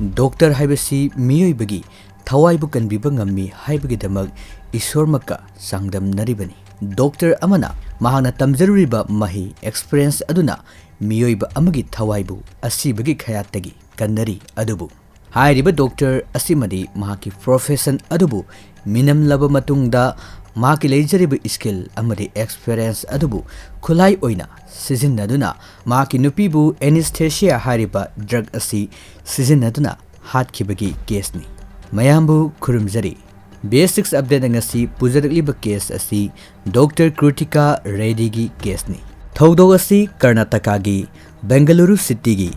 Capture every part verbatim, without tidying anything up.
Doctor ꯍꯥꯏꯕꯁꯤ ꯃꯤꯑꯣꯏꯕꯒꯤ ꯊꯋꯥꯏꯕꯨ ꯀꯟꯕꯤꯕ ꯉꯝꯃꯤ ꯍꯥꯏꯕꯒꯤꯗꯃꯛ ꯏꯁꯣꯔꯃꯛꯀ ꯆꯥꯡꯗꯝꯅꯔꯤꯕꯅꯤ꯫ ꯗꯣꯛꯇꯔ ꯑꯃꯅ ꯃꯍꯥꯛꯅ ꯇꯝꯖꯔꯨꯔꯤꯕ ꯃꯍꯩ, ꯑꯦꯛꯁꯄꯤꯔꯤꯌꯦꯟꯁ ꯑꯗꯨꯅ ꯃꯤꯑꯣꯏꯕ ꯑꯃꯒꯤ ꯊꯋꯥꯏꯕꯨ ꯑꯁꯤꯕꯒꯤ ꯈꯌꯥꯠꯇꯒꯤ ꯀꯟꯅꯔꯤ꯫ ꯑꯗꯨꯕꯨ ꯍꯥꯏꯔꯤꯕ ꯗꯣꯛꯇꯔ ꯑꯁꯤꯃꯗꯤ ꯃꯍꯥꯛꯀꯤ ꯄ꯭ꯔꯣꯐꯦꯁꯟ ꯑꯗꯨꯕꯨ ꯃꯤꯅꯝꯂꯕ ꯃꯇꯨꯡꯗ, ꯃꯍꯥꯛꯀꯤ ꯂꯩꯖꯔꯤꯕ ꯁ꯭ꯀꯤꯜ ꯑꯃꯗꯤ ꯑꯦꯛꯁꯄꯤꯔꯤꯌꯦꯟꯁ ꯑꯗꯨꯕꯨ ꯈꯨꯠꯂꯥꯏ ꯑꯣꯏꯅ ꯁꯤꯖꯤꯟꯅꯗꯨꯅ ꯃꯍꯥꯛꯀꯤ ꯅꯨꯄꯤꯕꯨ ꯑꯦꯅꯤꯁꯊꯦꯁꯤꯌꯥ ꯍꯥꯏꯔꯤꯕ ꯗ꯭ꯔꯒ ꯑꯁꯤ ꯁꯤꯖꯤꯟꯅꯗꯨꯅ ꯍꯥꯠꯈꯤꯕꯒꯤ ꯀꯦꯁꯅꯤ꯫ ꯃꯌꯥꯝꯕꯨ ꯈꯨꯔꯨꯝꯖꯔꯤ꯫ ꯕꯤ ꯑꯦꯁ ꯁꯤꯛꯁ ꯑꯞꯗꯦꯠꯅ ꯉꯁꯤ ꯄꯨꯖꯔꯛꯂꯤꯕ ꯀꯦꯁ ꯑꯁꯤ ꯗꯣꯛꯇꯔ ꯀ꯭ꯔꯨꯇꯤꯀꯥ ꯔꯦꯗꯤꯒꯤ ꯀꯦꯁꯅꯤ꯫ ꯊꯧꯗꯣꯛ ꯑꯁꯤ ꯀꯔꯅꯥꯇꯀꯥꯒꯤ ꯕꯦꯡꯒꯂꯨꯔꯨ ꯁꯤꯇꯤꯒꯤ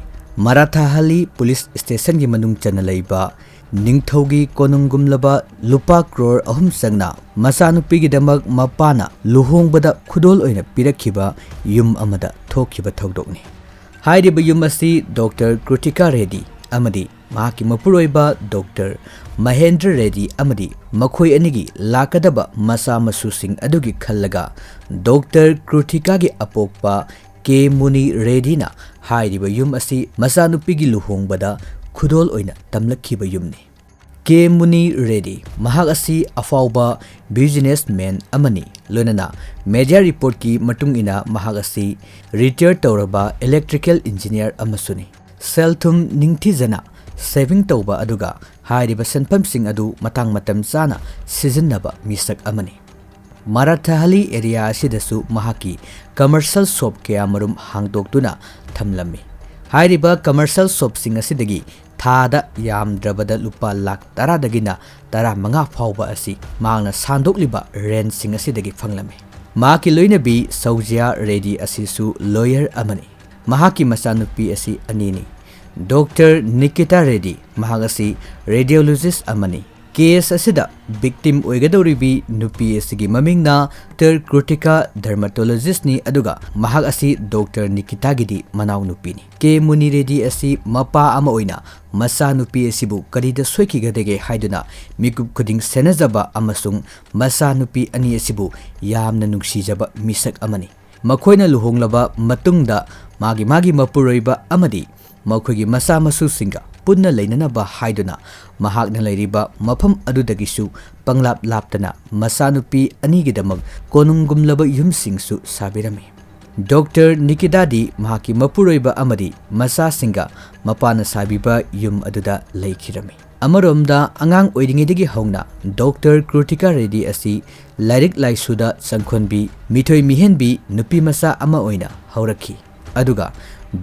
ꯃꯔꯥꯊꯥꯍꯜꯂꯤ ꯄꯨꯂꯤꯁ ꯁ꯭ꯇꯦꯁꯟꯒꯤ ꯃꯅꯨꯡ ꯆꯟꯅ ꯂꯩꯕ ꯅꯤꯡꯊꯧꯒꯤ ꯀꯣꯅꯨꯡꯒꯨꯝꯂꯕ ꯂꯨꯄꯥ ꯀ꯭ꯔꯣꯔ ꯑꯍꯨꯝ ꯆꯪꯅ ꯃꯆꯥꯅꯨꯄꯤꯒꯤꯗꯃꯛ ꯃꯄꯥꯅ ꯂꯨꯍꯣꯡꯕꯗ ꯈꯨꯗꯣꯜ ꯑꯣꯏꯅ ꯄꯤꯔꯛꯈꯤꯕ ꯌꯨꯝ ꯑꯃꯗ ꯊꯣꯛꯈꯤꯕ ꯊꯧꯗꯣꯛꯅꯤ꯫ ꯍꯥꯏꯔꯤꯕ ꯌꯨꯝ ꯑꯁꯤ ꯗꯣꯛꯇꯔ ꯀ꯭ꯔꯨꯇꯤꯀꯥ ꯔꯦꯗꯤ ꯑꯃꯗꯤ ꯃꯍꯥꯛꯀꯤ ꯃꯄꯨꯔꯣꯏꯕ ꯗꯣꯛꯇꯔ ꯃꯍꯦꯟꯗ꯭ꯔ ꯔꯦꯗꯤ ꯑꯃꯗꯤ ꯃꯈꯣꯏ ꯑꯅꯤꯒꯤ ꯂꯥꯛꯀꯗꯕ ꯃꯆꯥ ꯃꯁꯨꯁꯤꯡ ꯑꯗꯨꯒꯤ ꯈꯜꯂꯒ ꯗꯣꯛꯇꯔ ꯀ꯭ꯔꯨꯇꯤꯀꯥꯒꯤ ꯑꯄꯣꯛꯄ ꯀꯦ ꯃꯨꯅꯤ ꯔꯦꯗꯤꯅ ꯍꯥꯏꯔꯤꯕ ꯌꯨꯝ ꯑꯁꯤ ꯃꯆꯥꯅꯨꯄꯤꯒꯤ ꯂꯨꯍꯣꯡꯕꯗ ꯈꯨꯗꯣꯜ ꯑꯣꯏꯅ ꯇꯝꯂꯛꯈꯤꯕ ꯌꯨꯝꯅꯤ꯫ ꯀꯦ ꯃꯨꯅꯤ ꯔꯦꯗꯤ, ꯃꯍꯥꯛ ꯑꯁꯤ ꯑꯐꯥꯎꯕ ꯕꯤꯖꯤꯅꯦꯁꯃꯦꯟ ꯑꯃꯅꯤ, ꯂꯣꯏꯅꯅ ꯃꯦꯗꯤꯌꯥ ꯔꯤꯄꯣꯔꯠꯀꯤ ꯃꯇꯨꯡ ꯏꯟꯅ ꯃꯍꯥꯛ ꯑꯁꯤ ꯔꯤꯇꯥꯌꯔ ꯇꯧꯔꯕ ꯏꯂꯦꯛꯇ꯭ꯔꯤꯀꯦꯜ ꯏꯟꯖꯤꯅꯤꯌꯔ ꯑꯃꯁꯨꯅꯤ꯫ ꯁꯦꯜ ꯊꯨꯝ ꯅꯤꯡꯊꯤꯖꯅ ꯁꯦꯚꯤꯡ ꯇꯧꯕ ꯑꯗꯨꯒ ꯍꯥꯏꯔꯤꯕ ꯁꯦꯟꯐꯝꯁꯤꯡ ꯑꯗꯨ ꯃꯇꯥꯡ ꯃꯇꯝ ꯆꯥꯅ ꯁꯤꯖꯤꯟꯅꯕ ꯃꯤꯁꯛ ꯑꯃꯅꯤ꯫ ꯃꯔꯥꯊꯥꯍꯂꯤ ꯑꯦꯔꯤꯌꯥ ꯑꯁꯤꯗꯁꯨ ꯃꯍꯥꯛꯀꯤ ꯀꯃꯔꯁꯤꯌꯦꯜ ꯁꯣꯞ ꯀꯌꯥꯃꯔꯨꯝ ꯍꯥꯡꯗꯣꯛꯇꯨꯅ ꯊꯝꯂꯝꯃꯤ꯫ ꯍꯥꯏꯔꯤꯕ ꯀꯃꯔꯁꯤꯌꯦꯜ ꯁꯣꯞꯁꯤꯡ ꯑꯁꯤꯗꯒꯤ ꯊꯥꯗ ꯌꯥꯝꯗ꯭ꯔꯕꯗ ꯂꯨꯄꯥ ꯂꯥꯈ ꯇꯔꯥꯗꯒꯤꯅ ꯇꯔꯥꯃꯉꯥ ꯐꯥꯎꯕ ꯑꯁꯤ ꯃꯍꯥꯛꯅ ꯁꯥꯟꯗꯣꯛꯂꯤꯕ ꯔꯦꯟꯠꯁꯤꯡ ꯑꯁꯤꯗꯒꯤ ꯐꯪꯂꯝꯃꯤ꯫ ꯃꯍꯥꯛꯀꯤ ꯂꯣꯏꯅꯕꯤ ꯁꯧꯖꯤꯌꯥ ꯔꯦꯗꯤ ꯑꯁꯤꯁꯨ ꯂꯣꯌꯔ ꯑꯃꯅꯤ꯫ ꯃꯍꯥꯛꯀꯤ ꯃꯆꯥꯅꯨꯄꯤ ꯑꯁꯤ ꯑꯅꯤꯅꯤ꯫ ꯗꯣꯛꯇꯔ ꯅꯤꯀꯤꯇꯥ ꯔꯦꯗꯤ, ꯃꯍꯥꯛ ꯑꯁꯤ ꯔꯦꯗꯤꯑꯣꯂꯣꯖꯤꯁ ꯑꯃꯅꯤ꯫ ꯀꯦꯁ ꯑꯁꯤꯗ ꯚꯤꯛꯇꯤꯝ ꯑꯣꯏꯒꯗꯧꯔꯤꯕꯤ ꯅꯨꯄꯤ ꯑꯁꯤꯒꯤ ꯃꯃꯤꯡꯅ ꯗꯣꯛꯇꯔ ꯀ꯭ꯔꯨꯇꯤꯀꯥ ꯗꯔꯃꯥꯇꯣꯂꯣꯖꯤꯁ꯭ꯠꯅꯤ, ꯑꯗꯨꯒ ꯃꯍꯥꯛ ꯑꯁꯤ ꯗꯣꯛꯇꯔ ꯅꯤꯀꯤꯇꯥꯒꯤꯗꯤ ꯃꯅꯥꯎꯅꯨꯄꯤꯅꯤ꯫ ꯀꯦ ꯃꯨꯅꯤ ꯔꯦꯗꯤ ꯑꯁꯤ ꯃꯄꯥ ꯑꯃ ꯑꯣꯏꯅ ꯃꯆꯥꯅꯨꯄꯤ ꯑꯁꯤꯕꯨ ꯀꯔꯤꯗ ꯁꯣꯏꯈꯤꯒꯗꯒꯦ ꯍꯥꯏꯗꯨꯅ ꯃꯤꯀꯨꯞ ꯈꯨꯗꯤꯡ ꯁꯦꯟꯅꯖꯕ ꯑꯃꯁꯨꯡ ꯃꯆꯥꯅꯨꯄꯤ ꯑꯅꯤ ꯑꯁꯤꯕꯨ ꯌꯥꯝꯅ ꯅꯨꯡꯁꯤꯖꯕ ꯃꯤꯁꯛ ꯑꯃꯅꯤ꯫ ꯃꯈꯣꯏꯅ ꯂꯨꯍꯣꯡꯂꯕ ꯃꯇꯨꯡꯗ ꯃꯥꯒꯤ ꯃꯥꯒꯤ ꯃꯄꯨꯔꯣꯏꯕ ꯑꯃꯗꯤ ꯃꯈꯣꯏꯒꯤ ꯃꯆꯥ ꯃꯁꯨꯁꯤꯡꯒ ꯄꯨꯟꯅ ꯂꯩꯅꯅꯕ ꯍꯥꯏꯗꯨꯅ ꯃꯍꯥꯛꯅ ꯂꯩꯔꯤꯕ ꯃꯐꯝ ꯑꯗꯨꯗꯒꯤꯁꯨ ꯄꯪꯂꯥꯞ ꯂꯥꯞꯇꯅ ꯃꯆꯥꯅꯨꯄꯤ ꯑꯅꯤꯒꯤꯗꯃꯛ ꯀꯣꯅꯨꯡꯒꯨꯝꯂꯕ ꯌꯨꯝꯁꯤꯡꯁꯨ ꯁꯥꯕꯤꯔꯝꯃꯤ꯫ ꯗꯣꯛꯇꯔ ꯅꯤꯀꯤꯇꯥꯗꯤ ꯃꯍꯥꯛꯀꯤ ꯃꯄꯨꯔꯣꯏꯕ ꯑꯃꯗꯤ ꯃꯆꯥꯁꯤꯡꯒ ꯃꯄꯥꯅ ꯁꯥꯕꯤꯕ ꯌꯨꯝ ꯑꯗꯨꯗ ꯂꯩꯈꯤꯔꯝꯃꯤ꯫ ꯑꯃꯔꯣꯝꯗ, ꯑꯉꯥꯡ ꯑꯣꯏꯔꯤꯉꯩꯗꯒꯤ ꯍꯧꯅ ꯗꯣꯛꯇꯔ ꯀ꯭ꯔꯨꯇꯤꯀꯥ ꯔꯦꯗꯤ ꯑꯁꯤ ꯂꯥꯏꯔꯤꯛ ꯂꯥꯏꯁꯨꯗ ꯆꯪꯈꯣꯟꯕꯤ, ꯃꯤꯊꯣꯏ ꯃꯤꯍꯦꯟꯕꯤ ꯅꯨꯄꯤꯃꯆꯥ ꯑꯃ ꯑꯣꯏꯅ ꯍꯧꯔꯛꯈꯤ꯫ ꯑꯗꯨꯒ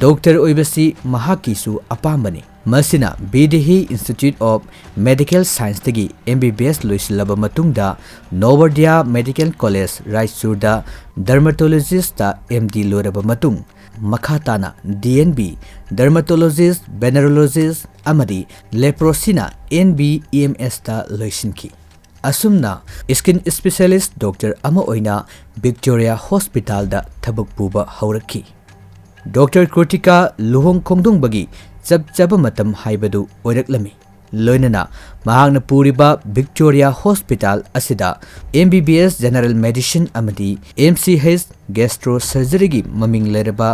ꯗꯣꯛꯇꯔ ꯑꯣꯏꯕꯁꯤ ꯃꯍꯥꯛꯀꯤꯁꯨ ꯑꯄꯥꯝꯕꯅꯤ꯫ ꯃꯁꯤꯅ ꯕꯤꯗꯤꯍꯤ Institute of Medical Scienceꯇꯒꯤ M B B S ꯂꯣꯏꯁꯤꯜꯂꯕ ꯃꯇꯨꯡꯗ, ꯅꯣꯕꯣꯗꯤꯌꯥ ꯃꯦꯗꯤꯀꯦꯜ ꯀꯣꯂꯦꯖ ꯔꯥꯏꯆꯨꯔꯗ ꯗꯔꯃꯥꯇꯣꯂꯣꯖꯤꯁꯇ M D ꯂꯣꯏꯔꯕ ꯃꯇꯨꯡ, ꯃꯈꯥ ꯇꯥꯅ D N B, Dermatologist, Venereologist ꯑꯃꯗꯤ Leprosy-ꯅ N B E M S-ꯇ ꯂꯣꯏꯁꯤꯟꯈꯤ꯫ ꯑꯁꯨꯝꯅ skin specialist doctor ꯑꯃ ꯑꯣꯏꯅ ꯚꯤꯛꯇꯣꯔꯤꯌꯥ ꯍꯣꯁꯄꯤꯇꯥꯜꯗ ꯊꯕꯛ ꯄꯨꯕ ꯍꯧꯔꯛꯈꯤ꯫ ꯗꯣꯛꯇꯔ ꯀ꯭ꯔꯨꯇꯤꯀꯥ ꯂꯨꯍꯣꯡ ꯈꯣꯡꯗꯣꯡꯕꯒꯤ ꯆꯞ ꯆꯥꯕ ꯃꯇꯝ ꯍꯥꯏꯕꯗꯨ ꯑꯣꯏꯔꯛꯂꯝꯃꯤ꯫ ꯂꯣꯏꯅꯅ ꯃꯍꯥꯛꯅ ꯄꯨꯔꯤꯕ ꯚꯤꯛꯇꯣꯔꯤꯌꯥ ꯍꯣꯁꯄꯤꯇꯥꯜ ꯑꯁꯤꯗ M B B S General Medicine ꯑꯃꯗꯤ M C H Gastrosurgery-ꯒꯤ ꯃꯃꯤꯡ ꯂꯩꯔꯕ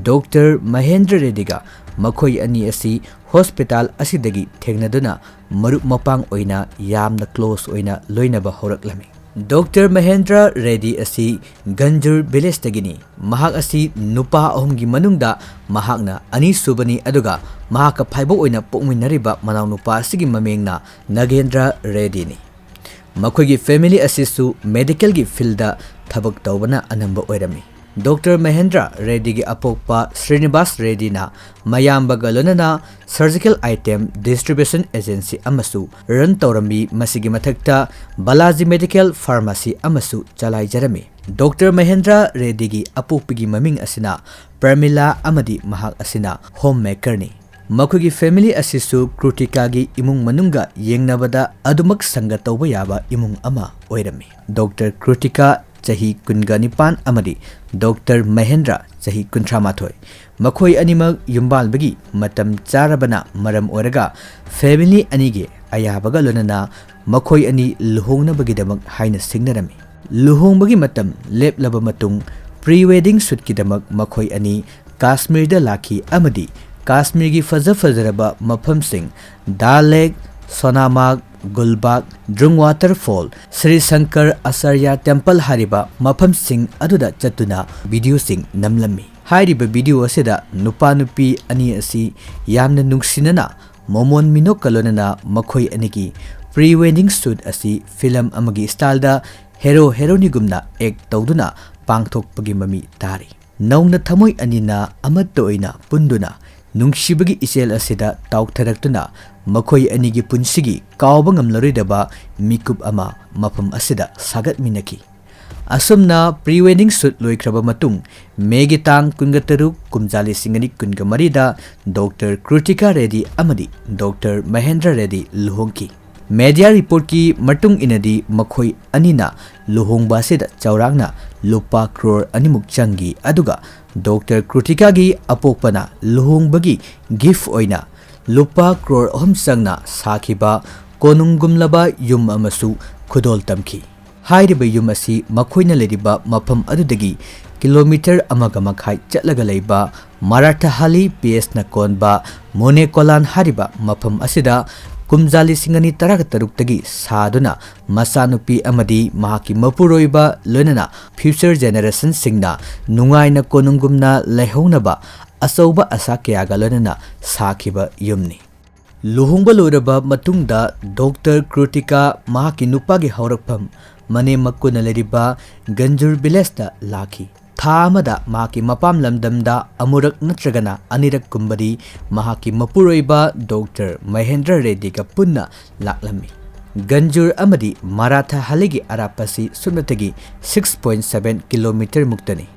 ꯗꯣꯛꯇꯔ ꯃꯍꯦꯟꯗ꯭ꯔ ꯔꯦꯗꯤꯒ ꯃꯈꯣꯏ ꯑꯅꯤ ꯑꯁꯤ ꯍꯣꯁꯄꯤꯇꯥꯜ ꯑꯁꯤꯗꯒꯤ ꯊꯦꯡꯅꯗꯨꯅ ꯃꯔꯨꯞ ꯃꯄꯥꯡ ꯑꯣꯏꯅ ꯌꯥꯝꯅ close ꯑꯣꯏꯅ ꯂꯣꯏꯅꯕ ꯍꯧꯔꯛꯂꯝꯃꯤ꯫ ꯗꯣꯛꯇꯔ ꯃꯍꯦꯟꯗ꯭ꯔ ꯔꯦꯗꯤ ꯑꯁꯤ ꯒꯟꯖꯨꯔ ꯚꯤꯂꯦꯖꯇꯒꯤꯅꯤ꯫ ꯃꯍꯥꯛ ꯑꯁꯤ ꯅꯨꯄꯥ ꯑꯍꯨꯝꯒꯤ ꯃꯅꯨꯡꯗ ꯃꯍꯥꯛꯅ ꯑꯅꯤꯁꯨꯕꯅꯤ, ꯑꯗꯨꯒ ꯃꯍꯥꯛꯀ ꯐꯥꯏꯕꯣꯛ ꯑꯣꯏꯅ ꯄꯣꯛꯃꯤꯟꯅꯔꯤꯕ ꯃꯅꯥꯎꯅꯨꯄꯥ ꯑꯁꯤꯒꯤ ꯃꯃꯤꯡꯅ ꯅꯥꯒꯦꯟꯗ꯭ꯔ ꯔꯦꯗꯤꯅꯤ꯫ ꯃꯈꯣꯏꯒꯤ family ꯑꯁꯤꯁꯨ medical-ꯒꯤ field-ꯗ ꯊꯕꯛ ꯇꯧꯕꯅ ꯑꯅꯝꯕ ꯑꯣꯏꯔꯝꯃꯤ꯫ ꯗꯣꯛꯇꯔ ꯃꯍꯦꯟꯗ꯭ꯔ ꯔꯦꯗꯤꯒꯤ ꯑꯄꯣꯛꯄ ꯁ꯭ꯔꯤꯅꯤꯕꯥꯁ ꯔꯦꯗꯤꯅ ꯃꯌꯥꯝꯕꯒ ꯂꯣꯏꯅꯅ surgical item distribution agency ꯑꯃꯁꯨ run ꯇꯧꯔꯝꯃꯤ꯫ ꯃꯁꯤꯒꯤ ꯃꯊꯛꯇ ꯕꯥꯂꯥꯖꯤ ꯃꯦꯗꯤꯀꯦꯜ ꯐꯥꯔꯃꯥꯁꯤ ꯑꯃꯁꯨ ꯆꯂꯥꯏꯖꯔꯝꯃꯤ꯫ ꯗꯣꯛꯇꯔ ꯃꯍꯦꯟꯗ꯭ꯔ ꯔꯦꯗꯤꯒꯤ ꯑꯄꯣꯛꯄꯤꯒꯤ ꯃꯃꯤꯡ ꯑꯁꯤꯅ ꯄ꯭ꯔꯃꯤꯂꯥ ꯑꯃꯗꯤ ꯃꯍꯥꯛ ꯑꯁꯤꯅ home maker-ꯅꯤ꯫ ꯃꯈꯣꯏꯒꯤ family ꯑꯁꯤꯁꯨ ꯀ꯭ꯔꯨꯇꯤꯀꯥꯒꯤ ꯏꯃꯨꯡ ꯃꯅꯨꯡꯒ ꯌꯦꯡꯅꯕꯗ ꯑꯗꯨꯃꯛ ꯁꯪꯒ ꯇꯧꯕ ꯌꯥꯕ ꯏꯃꯨꯡ ꯑꯃ ꯑꯣꯏꯔꯝꯃꯤ꯫ ꯗꯣꯛꯇꯔ ꯀ꯭ꯔꯨꯇꯤꯀꯥ ꯆꯍꯤ ꯀꯨꯟꯒ ꯅꯤꯄꯥꯟ ꯑꯃꯗꯤ ꯗꯣꯛꯇꯔ ꯃꯍꯦꯟꯗ꯭ꯔ ꯆꯍꯤ ꯀꯨꯟꯊ꯭ꯔꯥ ꯃꯥꯊꯣꯏ꯫ ꯃꯈꯣꯏ ꯑꯅꯤꯃꯛ ꯌꯨꯝꯕꯥꯜꯕꯒꯤ ꯃꯇꯝ ꯆꯥꯔꯕꯅ ꯃꯔꯝ ꯑꯣꯏꯔꯒ family ꯑꯅꯤꯒꯤ ꯑꯌꯥꯕꯒ ꯂꯣꯏꯅꯅ ꯃꯈꯣꯏ ꯑꯅꯤ ꯂꯨꯍꯣꯡꯅꯕꯒꯤꯗꯃꯛ ꯍꯥꯏꯅ ꯁꯤꯡꯅꯔꯝꯃꯤ꯫ ꯂꯨꯍꯣꯡꯕꯒꯤ ꯃꯇꯝ ꯂꯦꯞꯂꯕ ꯃꯇꯨꯡ, pre wedding shoot-ꯀꯤꯗꯃꯛ ꯃꯈꯣꯏ ꯑꯅꯤ ꯀꯥꯁꯃꯤꯔꯗ ꯂꯥꯛꯈꯤ ꯑꯃꯗꯤ ꯀꯥꯁꯃꯤꯔꯒꯤ ꯐꯖ ꯐꯖꯔꯕ ꯃꯐꯝꯁꯤꯡ, ꯗꯥꯜ ꯂꯦꯛ, ꯁꯣꯅꯥꯃꯥꯔꯒ, ꯒꯨꯜꯕꯥꯒ, ꯗ꯭ꯔꯨꯡ ꯋꯥꯇꯔꯐꯣꯜ, ꯁ꯭ꯔꯤ ꯁꯪꯀꯔ ꯑꯆꯥꯔꯌ ꯇꯦꯝꯄꯜ ꯍꯥꯏꯔꯤꯕ ꯃꯐꯝꯁꯤꯡ ꯑꯗꯨꯗ ꯆꯠꯇꯨꯅ ꯚꯤꯗꯤꯑꯣꯁꯤꯡ ꯅꯝꯂꯝꯃꯤ꯫ ꯍꯥꯏꯔꯤꯕ ꯚꯤꯗꯤꯑꯣ ꯑꯁꯤꯗ ꯅꯨꯄꯥ ꯅꯨꯄꯤ ꯑꯅꯤ ꯑꯁꯤ ꯌꯥꯝꯅ ꯅꯨꯡꯁꯤꯅꯅ ꯃꯣꯃꯣꯟ ꯃꯤꯅꯣꯛꯀ ꯂꯣꯏꯅꯅ ꯃꯈꯣꯏ ꯑꯅꯤꯒꯤ pre wedding shoot ꯑꯁꯤ ꯐꯤꯂꯝ ꯑꯃꯒꯤ ꯁ꯭ꯇꯥꯏꯜꯗ ꯍꯦꯔꯣ ꯍꯦꯔꯣꯅꯤꯒꯨꯝꯅ ꯑꯦꯛ ꯇꯧꯗꯨꯅ ꯄꯥꯡꯊꯣꯛꯄꯒꯤ ꯃꯃꯤ ꯇꯥꯔꯤ꯫ ꯅꯧꯅ ꯊꯃꯣꯏ ꯑꯅꯤꯅ ꯑꯃꯠꯇ ꯑꯣꯏꯅ ꯄꯨꯟꯗꯨꯅ ꯅꯨꯡꯁꯤꯕꯒꯤ ꯏꯆꯦꯜ ꯑꯁꯤꯗ ꯇꯥꯎꯊꯔꯛꯇꯨꯅ ꯃꯈꯣꯏ ꯑꯅꯤꯒꯤ ꯄꯨꯟꯁꯤꯒꯤ ꯀꯥꯎꯕ ꯉꯝꯂꯔꯣꯏꯗꯕ ꯃꯤꯀꯨꯞ ꯑꯃ ꯃꯐꯝ ꯑꯁꯤꯗ ꯁꯥꯒꯠꯃꯤꯟꯅꯈꯤ꯫ ꯑꯁꯨꯝꯅ pre wedding shoot ꯂꯣꯏꯈ꯭ꯔꯕ ꯃꯇꯨꯡ, ꯃꯦꯒꯤ ꯇꯥꯡ ꯀꯨꯟꯒ ꯇꯔꯨꯛ, ꯀꯨꯝꯖꯥ ꯂꯤꯁꯤꯡ ꯑꯅꯤ ꯀꯨꯟꯒ ꯃꯔꯤꯗ ꯗꯣꯛꯇꯔ ꯀ꯭ꯔꯨꯇꯤꯀꯥ ꯔꯦꯗꯤ ꯑꯃꯗꯤ ꯗꯣꯛꯇꯔ ꯃꯍꯦꯟꯗ꯭ꯔ ꯔꯦꯗꯤ ꯂꯨꯍꯣꯡꯈꯤ꯫ ꯃꯦꯗꯤꯌꯥ ꯔꯤꯄꯣꯔꯠꯀꯤ ꯃꯇꯨꯡ ꯏꯟꯅꯗꯤ ꯃꯈꯣꯏ ꯑꯅꯤꯅ ꯂꯨꯍꯣꯡꯕ ꯑꯁꯤꯗ ꯆꯥꯎꯔꯥꯛꯅ ꯂꯨꯄꯥ ꯀ꯭ꯔꯣꯔ ꯑꯅꯤꯃꯨꯛ ꯆꯪꯈꯤ, ꯑꯗꯨꯒ ꯗꯣꯛꯇꯔ ꯀ꯭ꯔꯨꯇꯤꯀꯥꯒꯤ ꯑꯄꯣꯛꯄꯅ ꯂꯨꯍꯣꯡꯕꯒꯤ ꯒꯤꯐ ꯑꯣꯏꯅ ꯂꯨꯄꯥ ꯀ꯭ꯔꯣꯔ ꯑꯍꯨꯝ ꯆꯪꯅ ꯁꯥꯈꯤꯕ ꯀꯣꯅꯨꯡꯒꯨꯝꯂꯕ ꯌꯨꯝ ꯑꯃꯁꯨ ꯈꯨꯗꯣꯜ ꯇꯝꯈꯤ꯫ ꯍꯥꯏꯔꯤꯕ ꯌꯨꯝ ꯑꯁꯤ ꯃꯈꯣꯏꯅ ꯂꯩꯔꯤꯕ ꯃꯐꯝ ꯑꯗꯨꯗꯒꯤ ꯀꯤꯂꯣꯃꯤꯇꯔ ꯑꯃꯒ ꯃꯈꯥꯏ ꯆꯠꯂꯒ ꯂꯩꯕ ꯃꯔꯥꯊꯥꯍꯥꯂꯤ ꯄꯦꯁꯅ ꯀꯣꯟꯕ ꯃꯣꯅꯦꯀꯣꯂꯥꯟ ꯍꯥꯏꯔꯤꯕ ꯃꯐꯝ ꯑꯁꯤꯗ ꯀꯨꯝꯖꯥ ꯂꯤꯁꯤꯡ ꯑꯅꯤ ꯇꯔꯥꯒ ꯇꯔꯨꯛꯇꯒꯤ ꯁꯥꯗꯨꯅ ꯃꯆꯥꯅꯨꯄꯤ ꯑꯃꯗꯤ ꯃꯍꯥꯛꯀꯤ ꯃꯄꯨꯔꯣꯏꯕ ꯂꯣꯏꯅꯅ future generationꯁꯤꯡꯅ ꯅꯨꯡꯉꯥꯏꯅ ꯀꯣꯅꯨꯡꯒꯨꯝꯅ ꯂꯩꯍꯧꯅꯕ ꯑꯆꯧꯕ ꯑꯁꯥ ꯀꯌꯥꯒ ꯂꯣꯏꯅꯅ ꯁꯥꯈꯤꯕ ꯌꯨꯝꯅꯤ꯫ ꯂꯨꯍꯣꯡꯕ ꯂꯣꯏꯔꯕ ꯃꯇꯨꯡꯗ ꯗꯣꯛꯇꯔ ꯀ꯭ꯔꯨꯇꯤꯀꯥ ꯃꯍꯥꯛꯀꯤ ꯅꯨꯄꯥꯒꯤ ꯍꯧꯔꯛꯐꯝ ꯃꯅꯦꯝ ꯃꯀꯨꯅ ꯂꯩꯔꯤꯕ ꯒꯟꯖꯨꯔ ꯚꯤꯂꯦꯖꯇ ꯂꯥꯛꯈꯤ꯫ ꯊꯥ ꯑꯃꯗ ꯃꯍꯥꯛꯀꯤ ꯃꯄꯥꯝ ꯂꯝꯗꯝꯗ ꯑꯃꯨꯔꯛ ꯅꯠꯇ꯭ꯔꯒꯅ ꯑꯅꯤꯔꯛ ꯀꯨꯝꯕꯗꯤ ꯃꯍꯥꯛꯀꯤ ꯃꯄꯨꯔꯣꯏꯕ ꯗꯣꯛꯇꯔ ꯃꯍꯦꯟꯗ꯭ꯔ ꯔꯦꯗꯤꯒ ꯄꯨꯟꯅ ꯂꯥꯛꯂꯝꯃꯤ꯫ ꯒꯟꯖꯨꯔ ꯑꯃꯗꯤ ꯃꯔꯥꯊꯥꯍꯥꯂꯤꯒꯤ ꯑꯔꯥꯞꯄꯁꯤ ꯁꯨꯞꯅꯇꯒꯤ six point seven kilometre ꯃꯨꯛꯇꯅꯤ꯫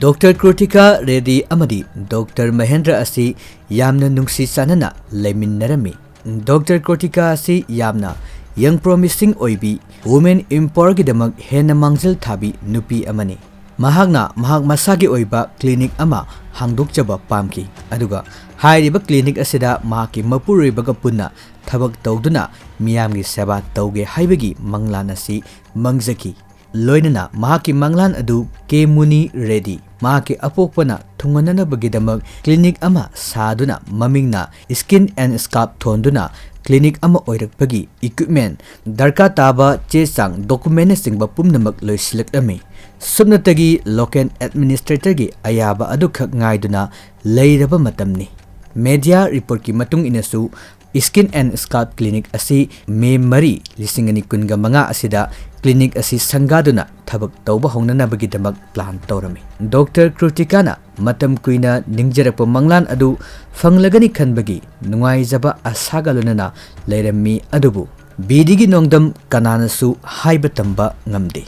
ꯗꯣꯛꯇꯔ ꯀ꯭ꯔꯨꯇꯤꯀꯥ ꯔꯦꯗꯤ ꯑꯃꯗꯤ ꯗꯣꯛꯇꯔ ꯃꯍꯦꯟꯗ꯭ꯔ ꯑꯁꯤ ꯌꯥꯝꯅ ꯅꯨꯡꯁꯤ ꯆꯥꯟꯅꯅ ꯂꯩꯃꯤꯟꯅꯔꯝꯃꯤ꯫ ꯗꯣꯛꯇꯔ ꯀ꯭ꯔꯨꯇꯤꯀꯥ ꯑꯁꯤ ꯌꯥꯝꯅ young promising ꯑꯣꯏꯕꯤ, women empowerꯒꯤꯗꯃꯛ ꯍꯦꯟꯅ ꯃꯥꯡꯖꯤꯜ ꯊꯥꯕꯤ ꯅꯨꯄꯤ ꯑꯃꯅꯤ꯫ ꯃꯍꯥꯛꯅ ꯃꯍꯥꯛ ꯃꯁꯥꯒꯤ ꯑꯣꯏꯕ clinic ꯑꯃ ꯍꯥꯡꯗꯣꯛꯆꯕ ꯄꯥꯝꯈꯤ, ꯑꯗꯨꯒ ꯍꯥꯏꯔꯤꯕ clinic ꯑꯁꯤꯗ ꯃꯍꯥꯛꯀꯤ ꯃꯄꯨꯔꯣꯏꯕꯒ ꯄꯨꯟꯅ ꯊꯕꯛ ꯇꯧꯗꯨꯅ ꯃꯤꯌꯥꯝꯒꯤ ꯁꯦꯕꯥ ꯇꯧꯒꯦ ꯍꯥꯏꯕꯒꯤ ꯃꯪꯂꯥꯟ ꯑꯁꯤ ꯃꯪꯖꯈꯤ꯫ ꯂꯣꯏꯅꯅ ꯃꯍꯥꯛꯀꯤ ꯃꯪꯂꯥꯟ ꯑꯗꯨ ꯀꯦ ꯃꯨꯅꯤ ꯔꯦꯗꯤ, ꯃꯍꯥꯛꯀꯤ ꯑꯄꯣꯛꯄꯅ ꯊꯨꯡꯍꯟꯅꯅꯕꯒꯤꯗꯃꯛ clinic ꯑꯃ ꯁꯥꯗꯨꯅ, ꯃꯃꯤꯡꯅ Skin and Scalp ꯊꯣꯟꯗꯨꯅ, clinic ꯑꯃ ꯑꯣꯏꯔꯛꯄꯒꯤ equipment, ꯗꯔꯀꯥꯔ ꯇꯥꯕ ꯆꯦ ꯆꯥꯡ, documentꯅꯆꯤꯡꯕ ꯄꯨꯝꯅꯃꯛ ꯂꯣꯏꯁꯤꯜꯂꯛꯂꯝꯃꯤ꯫ ꯁꯨꯞꯅꯇꯒꯤ local administratorꯒꯤ ꯑꯌꯥꯕ ꯑꯗꯨꯈꯛ ꯉꯥꯏꯗꯨꯅ ꯂꯩꯔꯕ ꯃꯇꯝꯅꯤ꯫ Media reportꯀꯤ ꯃꯇꯨꯡ ꯏꯟꯅꯁꯨ, Skin and Scalp clinic ꯑꯁꯤ May ꯃꯔꯤ, ꯂꯤꯁꯤꯡ ꯑꯅꯤ ꯀꯨꯟꯒ ꯃꯉꯥ ꯑꯁꯤꯗ clinic ꯑꯁꯤ ꯁꯪꯒꯥꯗꯨꯅ ꯊꯕꯛ ꯇꯧꯕ ꯍꯧꯅꯅꯕꯒꯤꯗꯃꯛ plan ꯇꯧꯔꯝꯃꯤ꯫ Doctor Kritikana ꯃꯇꯝ ꯀꯨꯏꯅ ꯅꯤꯡꯖꯔꯛꯄ ꯃꯪꯂꯥꯟ ꯑꯗꯨ ꯐꯪꯂꯒꯅꯤ ꯈꯟꯕꯒꯤ ꯅꯨꯡꯉꯥꯏꯖꯕ ꯑꯁꯥꯒ ꯂꯣꯏꯅꯅ ꯂꯩꯔꯝꯃꯤ, ꯑꯗꯨꯕꯨ ꯕꯤꯙꯤꯒꯤ ꯅꯣꯡꯗꯝ ꯀꯅꯥꯅꯁꯨ ꯍꯥꯏꯕ ꯇꯝꯕ ꯉꯝꯗꯦ꯫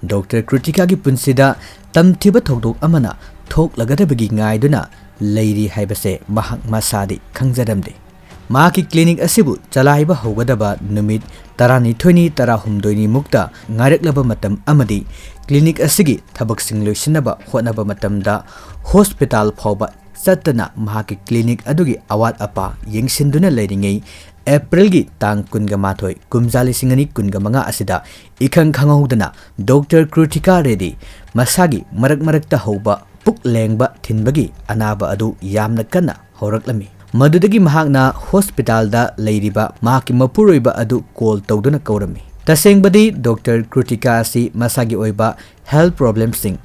Doctor Kritikaꯒꯤ ꯄꯨꯟꯁꯤꯗ ꯇꯝꯊꯤꯕ ꯊꯧꯗꯣꯛ ꯑꯃꯅ ꯊꯣꯛꯂꯒꯗꯕꯒꯤ ꯉꯥꯏꯗꯨꯅ ꯂꯩꯔꯤ ꯍꯥꯏꯕꯁꯦ ꯃꯍꯥꯛ ꯃꯁꯥꯗꯤ ꯈꯪꯖꯔꯝꯗꯦ꯫ ꯃꯍꯥꯛꯀꯤ clinic ꯑꯁꯤꯕꯨ ꯆꯂꯥꯏꯕ ꯍꯧꯒꯗꯕ ꯅꯨꯃꯤꯠ ꯇꯔꯥꯅꯤꯊꯣꯏꯅꯤ, ꯇꯔꯥꯍꯨꯝꯗꯣꯏꯅꯤ ꯃꯨꯛꯇ ꯉꯥꯏꯔꯛꯂꯕ ꯃꯇꯝ ꯑꯃꯗꯤ clinic ꯑꯁꯤꯒꯤ ꯊꯕꯛꯁꯤꯡ ꯂꯣꯏꯁꯤꯟꯅꯕ ꯍꯣꯠꯅꯕ ꯃꯇꯝꯗ hospital ꯐꯥꯎꯕ ꯆꯠꯇꯅ ꯃꯍꯥꯛꯀꯤ clinic ꯑꯗꯨꯒꯤ ꯑꯋꯥꯠ ꯑꯄꯥ ꯌꯦꯡꯁꯤꯟꯗꯨꯅ ꯂꯩꯔꯤꯉꯩ, Aprilꯒꯤ ꯇꯥꯡ ꯀꯨꯟꯒ ꯃꯥꯊꯣꯏ, ꯀꯨꯝꯖꯥ ꯂꯤꯁꯤꯡ ꯑꯅꯤ ꯀꯨꯟꯒ ꯃꯉꯥ ꯑꯁꯤꯗ ꯏꯈꯪ ꯈꯪꯍꯧꯗꯅ Doctor Kritika Reddy ꯃꯁꯥꯒꯤ ꯃꯔꯛ ꯃꯔꯛꯇ ꯍꯧꯕ ꯄꯨꯛ ꯂꯦꯡꯕ ꯊꯤꯟꯕꯒꯤ ꯑꯅꯥꯕ ꯑꯗꯨ ꯌꯥꯝꯅ ꯀꯟꯅ ꯍꯧꯔꯛꯂꯝꯃꯤ꯫ ꯃꯗꯨꯗꯒꯤ ꯃꯍꯥꯛꯅ hospitalꯗ ꯂꯩꯔꯤꯕ ꯃꯍꯥꯛꯀꯤ ꯃꯄꯨꯔꯣꯏꯕ ꯑꯗꯨ call ꯇꯧꯗꯨꯅ ꯀꯧꯔꯝꯃꯤ꯫ ꯇꯁꯦꯡꯕꯗꯤ Doctor Kritika ꯑꯁꯤ ꯃꯁꯥꯒꯤ ꯑꯣꯏꯕ health problemꯁꯤꯡ,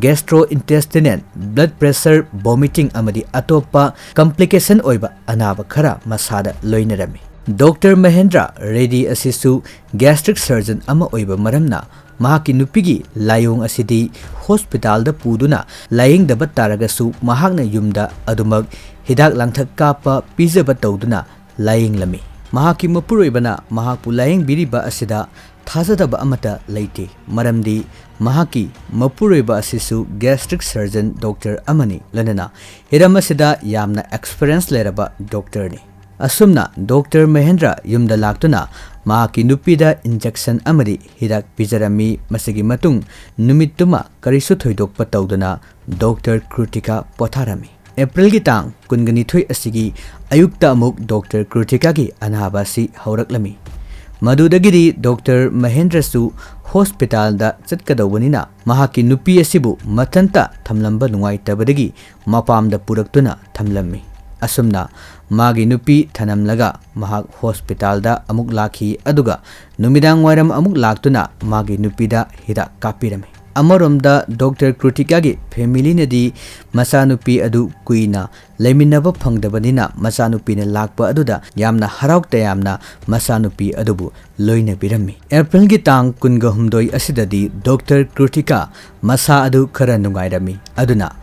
gastrointestinal, blood pressure, vomiting ꯑꯃꯗꯤ ꯑꯇꯣꯞꯄ complication ꯑꯣꯏꯕ ꯑꯅꯥꯕ ꯈꯔ ꯃꯁꯥꯗ ꯂꯣꯏꯅꯔꯝꯃꯤ꯫ Doctor Mahendra Reddy ꯑꯁꯤꯁꯨ gastric surgeon ꯑꯃ ꯑꯣꯏꯕ ꯃꯔꯝꯅ, ꯃꯍꯥꯛꯀꯤ ꯅꯨꯄꯤꯒꯤ ꯂꯥꯏꯑꯣꯡ ꯑꯁꯤꯗꯤ hospitalꯗ ꯄꯨꯗꯨꯅ ꯂꯥꯌꯦꯡꯗꯕ ꯇꯥꯔꯒꯁꯨ, ꯃꯍꯥꯛꯅ ꯌꯨꯝꯗ ꯑꯗꯨꯃꯛ ꯍꯤꯗꯥꯛ ꯂꯥꯡꯊꯛ ꯀꯥꯞꯄ ꯄꯤꯖꯕ ꯇꯧꯗꯨꯅ ꯂꯥꯌꯦꯡꯂꯝꯃꯤ꯫ ꯃꯍꯥꯛꯀꯤ ꯃꯄꯨꯔꯣꯏꯕꯅ ꯃꯍꯥꯛꯄꯨ ꯂꯥꯌꯦꯡꯕꯤꯔꯤꯕ ꯑꯁꯤꯗ ꯊꯥꯖꯗꯕ ꯑꯃꯠꯇ ꯂꯩꯇꯦ, ꯃꯔꯝꯗꯤ ꯃꯍꯥꯛꯀꯤ ꯃꯄꯨꯔꯣꯏꯕ ꯑꯁꯤꯁꯨ gastric surgeon doctor ꯑꯃꯅꯤ, ꯂꯣꯏꯅꯅ ꯍꯤꯔꯝ ꯑꯁꯤꯗ ꯌꯥꯝꯅ experience ꯂꯩꯔꯕ doctorꯅꯤ꯫ ꯑꯁꯨꯝꯅ Doctor Mahendra ꯌꯨꯝꯗ ꯂꯥꯛꯇꯨꯅ ꯃꯍꯥꯛꯀꯤ ꯅꯨꯄꯤꯗ injection ꯑꯃꯗꯤ ꯍꯤꯗꯥꯛ ꯄꯤꯖꯔꯝꯃꯤ꯫ ꯃꯁꯤꯒꯤ ꯃꯇꯨꯡ ꯅꯨꯃꯤꯠꯇꯨꯃ ꯀꯔꯤꯁꯨ ꯊꯣꯏꯗꯣꯛꯄ ꯇꯧꯗꯅ Doctor Kritika ꯄꯣꯊꯥꯔꯝꯃꯤ꯫ Aprilꯒꯤ ꯇꯥꯡ ꯀꯨꯟꯒ ꯅꯤꯊꯣꯏ ꯑꯁꯤꯒꯤ ꯑꯌꯨꯛꯇ ꯑꯃꯨꯛ Doctor Kritikaꯒꯤ ꯑꯅꯥꯕ ꯑꯁꯤ ꯍꯧꯔꯛꯂꯝꯃꯤ꯫ ꯃꯗꯨꯗꯒꯤꯗꯤ ꯗꯣꯛꯇꯔ ꯃꯍꯦꯟꯗ꯭ꯔꯁꯨ ꯍꯣꯁꯄꯤꯇꯥꯜꯗ ꯆꯠꯀꯗꯧꯕꯅꯤꯅ ꯃꯍꯥꯛꯀꯤ ꯅꯨꯄꯤ ꯑꯁꯤꯕꯨ ꯃꯊꯟꯇ ꯊꯝꯂꯝꯕ ꯅꯨꯡꯉꯥꯏꯇꯕꯗꯒꯤ ꯃꯄꯥꯝꯗ ꯄꯨꯔꯛꯇꯨꯅ ꯊꯝꯂꯝꯃꯤ꯫ ꯑꯁꯨꯝꯅ ꯃꯥꯒꯤ ꯅꯨꯄꯤ ꯊꯅꯝꯂꯒ ꯃꯍꯥꯛ ꯍꯣꯁꯄꯤꯇꯥꯜꯗ ꯑꯃꯨꯛ ꯂꯥꯛꯈꯤ, ꯑꯗꯨꯒ ꯅꯨꯃꯤꯗꯥꯡ ꯋꯥꯏꯔꯝ ꯑꯃꯨꯛ ꯂꯥꯛꯇꯨꯅ ꯃꯥꯒꯤ ꯅꯨꯄꯤꯗ ꯍꯤꯗꯥꯛ ꯀꯥꯞꯄꯤꯔꯝꯃꯤ꯫ ꯑꯃꯔꯣꯝꯗ ꯗꯣꯛꯇꯔ ꯀ꯭ꯔꯨꯇꯤꯀꯥꯒꯤ ꯐꯦꯃꯤꯂꯤꯅꯗꯤ ꯃꯆꯥꯅꯨꯄꯤ ꯑꯗꯨ ꯀꯨꯏꯅ ꯂꯩꯃꯤꯟꯅꯕ ꯐꯪꯗꯕꯅꯤꯅ ꯃꯆꯥꯅꯨꯄꯤꯅ ꯂꯥꯛꯄ ꯑꯗꯨꯗ ꯌꯥꯝꯅ ꯍꯔꯥꯎ ꯇꯌꯥꯝꯅ ꯃꯆꯥꯅꯨꯄꯤ ꯑꯗꯨꯕꯨ ꯂꯣꯏꯅꯕꯤꯔꯝꯃꯤ꯫ ꯑꯦꯄ꯭ꯔꯤꯜꯒꯤ ꯇꯥꯡ ꯀꯨꯟꯒ ꯍꯨꯝꯗꯣꯏ ꯑꯁꯤꯗꯗꯤ ꯗꯣꯛꯇꯔ ꯀ꯭ꯔꯨꯇꯤꯀꯥ ꯃꯁꯥ ꯑꯗꯨ ꯈꯔ ꯅꯨꯡꯉꯥꯏꯔꯝꯃꯤ꯫ ꯑꯗꯨꯅ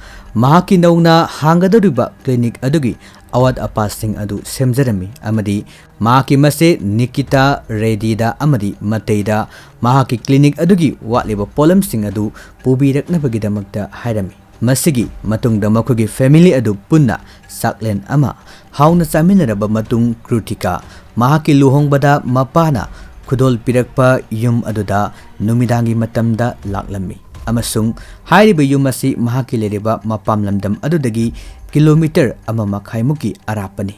ꯃꯍꯥꯛꯀꯤ ꯅꯧꯅ ꯍꯥꯡꯒꯗꯧꯔꯤꯕ ꯀ꯭ꯂꯤꯅꯤꯛ ꯑꯗꯨꯒꯤ ꯑꯋꯥꯠ ꯑꯄꯥꯁꯤꯡ ꯑꯗꯨ ꯁꯦꯝꯖꯔꯝꯃꯤ ꯑꯃꯗꯤ ꯃꯍꯥꯛꯀꯤ ꯃꯆꯦ ꯅꯤꯀꯤꯇꯥ ꯔꯦꯗꯤꯗ ꯑꯃꯗꯤ ꯃꯇꯩꯗ ꯃꯍꯥꯛꯀꯤ ꯀ꯭ꯂꯤꯅꯤꯛ ꯑꯗꯨꯒꯤ ꯋꯥꯠꯂꯤꯕ ꯄꯣꯠꯂꯝꯁꯤꯡ ꯑꯗꯨ ꯄꯨꯕꯤꯔꯛꯅꯕꯒꯤꯗꯃꯛꯇ ꯍꯥꯏꯔꯝꯃꯤ꯫ ꯃꯁꯤꯒꯤ ꯃꯇꯨꯡꯗ ꯃꯈꯣꯏꯒꯤ ꯐꯦꯃꯤꯂꯤ ꯑꯗꯨ ꯄꯨꯟꯅ ꯆꯥꯛꯂꯦꯟ ꯑꯃ ꯍꯥꯎꯅ ꯆꯥꯃꯤꯟꯅꯔꯕ ꯃꯇꯨꯡ, ꯀ꯭ꯔꯨꯇꯤꯀꯥ ꯃꯍꯥꯛꯀꯤ ꯂꯨꯍꯣꯡꯕꯗ ꯃꯄꯥꯅ ꯈꯨꯗꯣꯜ ꯄꯤꯔꯛꯄ ꯌꯨꯝ ꯑꯗꯨꯗ ꯅꯨꯃꯤꯗꯥꯡꯒꯤ ꯃꯇꯝꯗ ꯂꯥꯛꯂꯝꯃꯤ, ꯑꯃꯁꯨꯡ ꯍꯥꯏꯔꯤꯕ ꯌꯨꯝ ꯑꯁꯤ ꯃꯍꯥꯛꯀꯤ ꯂꯩꯔꯤꯕ ꯃꯄꯥꯝ ꯂꯝꯗꯝ ꯑꯗꯨꯗꯒꯤ ꯀꯤꯂꯣꯃꯤꯇꯔ ꯑꯃ ꯃꯈꯥꯏꯃꯨꯛꯀꯤ ꯑꯔꯥꯞꯄꯅꯤ꯫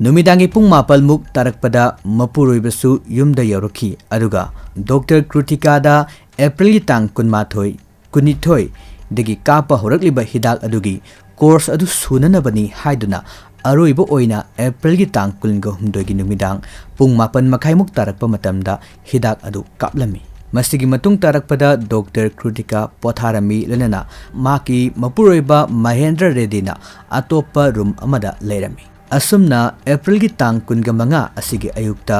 ꯅꯨꯃꯤꯗꯥꯡꯒꯤ ꯄꯨꯡ ꯃꯥꯄꯜꯃꯨꯛ ꯇꯥꯔꯛꯄꯗ ꯃꯄꯨꯔꯣꯏꯕꯁꯨ ꯌꯨꯝꯗ ꯌꯧꯔꯛꯈꯤ, ꯑꯗꯨꯒ ꯗꯣꯛꯇꯔ ꯀ꯭ꯔꯨꯇꯤꯀꯥꯗ ꯑꯦꯄ꯭ꯔꯤꯜꯒꯤ ꯇꯥꯡ ꯀꯨꯟꯃꯥꯊꯣꯏ, ꯀꯨꯟꯅꯤꯊꯣꯏꯗꯒꯤ ꯀꯥꯞꯄ ꯍꯧꯔꯛꯂꯤꯕ ꯍꯤꯗꯥꯛ ꯑꯗꯨꯒꯤ ꯀꯣꯔꯁ ꯑꯗꯨ ꯁꯨꯅꯅꯕꯅꯤ ꯍꯥꯏꯗꯨꯅ ꯑꯔꯣꯏꯕ ꯑꯣꯏꯅ ꯑꯦꯄ꯭ꯔꯤꯜꯒꯤ ꯇꯥꯡ ꯀꯨꯟꯒ ꯍꯨꯝꯗꯣꯏꯒꯤ ꯅꯨꯃꯤꯗꯥꯡ ꯄꯨꯡ ꯃꯥꯄꯟ ꯃꯈꯥꯏꯃꯨꯛ ꯇꯥꯔꯛꯄ ꯃꯇꯝꯗ ꯍꯤꯗꯥꯛ ꯑꯗꯨ ꯀꯥꯞꯂꯝꯃꯤ꯫ ꯃꯁꯤꯒꯤ ꯃꯇꯨꯡ ꯇꯥꯔꯛꯄꯗ ꯗꯣꯛꯇꯔ ꯀ꯭ꯔꯨꯇꯤꯀꯥ ꯄꯣꯊꯥꯔꯝꯃꯤ, ꯂꯣꯏꯅꯅ ꯃꯍꯥꯛꯀꯤ ꯃꯄꯨꯔꯣꯏꯕ ꯃꯍꯦꯟꯗ꯭ꯔ ꯔꯦꯗꯤꯅ ꯑꯇꯣꯞꯄ ꯔꯨꯝ ꯑꯃꯗ ꯂꯩꯔꯝꯃꯤ꯫ ꯑꯁꯨꯝꯅ ꯑꯦꯄ꯭ꯔꯤꯜꯒꯤ ꯇꯥꯡ ꯀꯨꯟꯒ ꯃꯉꯥ ꯑꯁꯤꯒꯤ ꯑꯌꯨꯛꯇ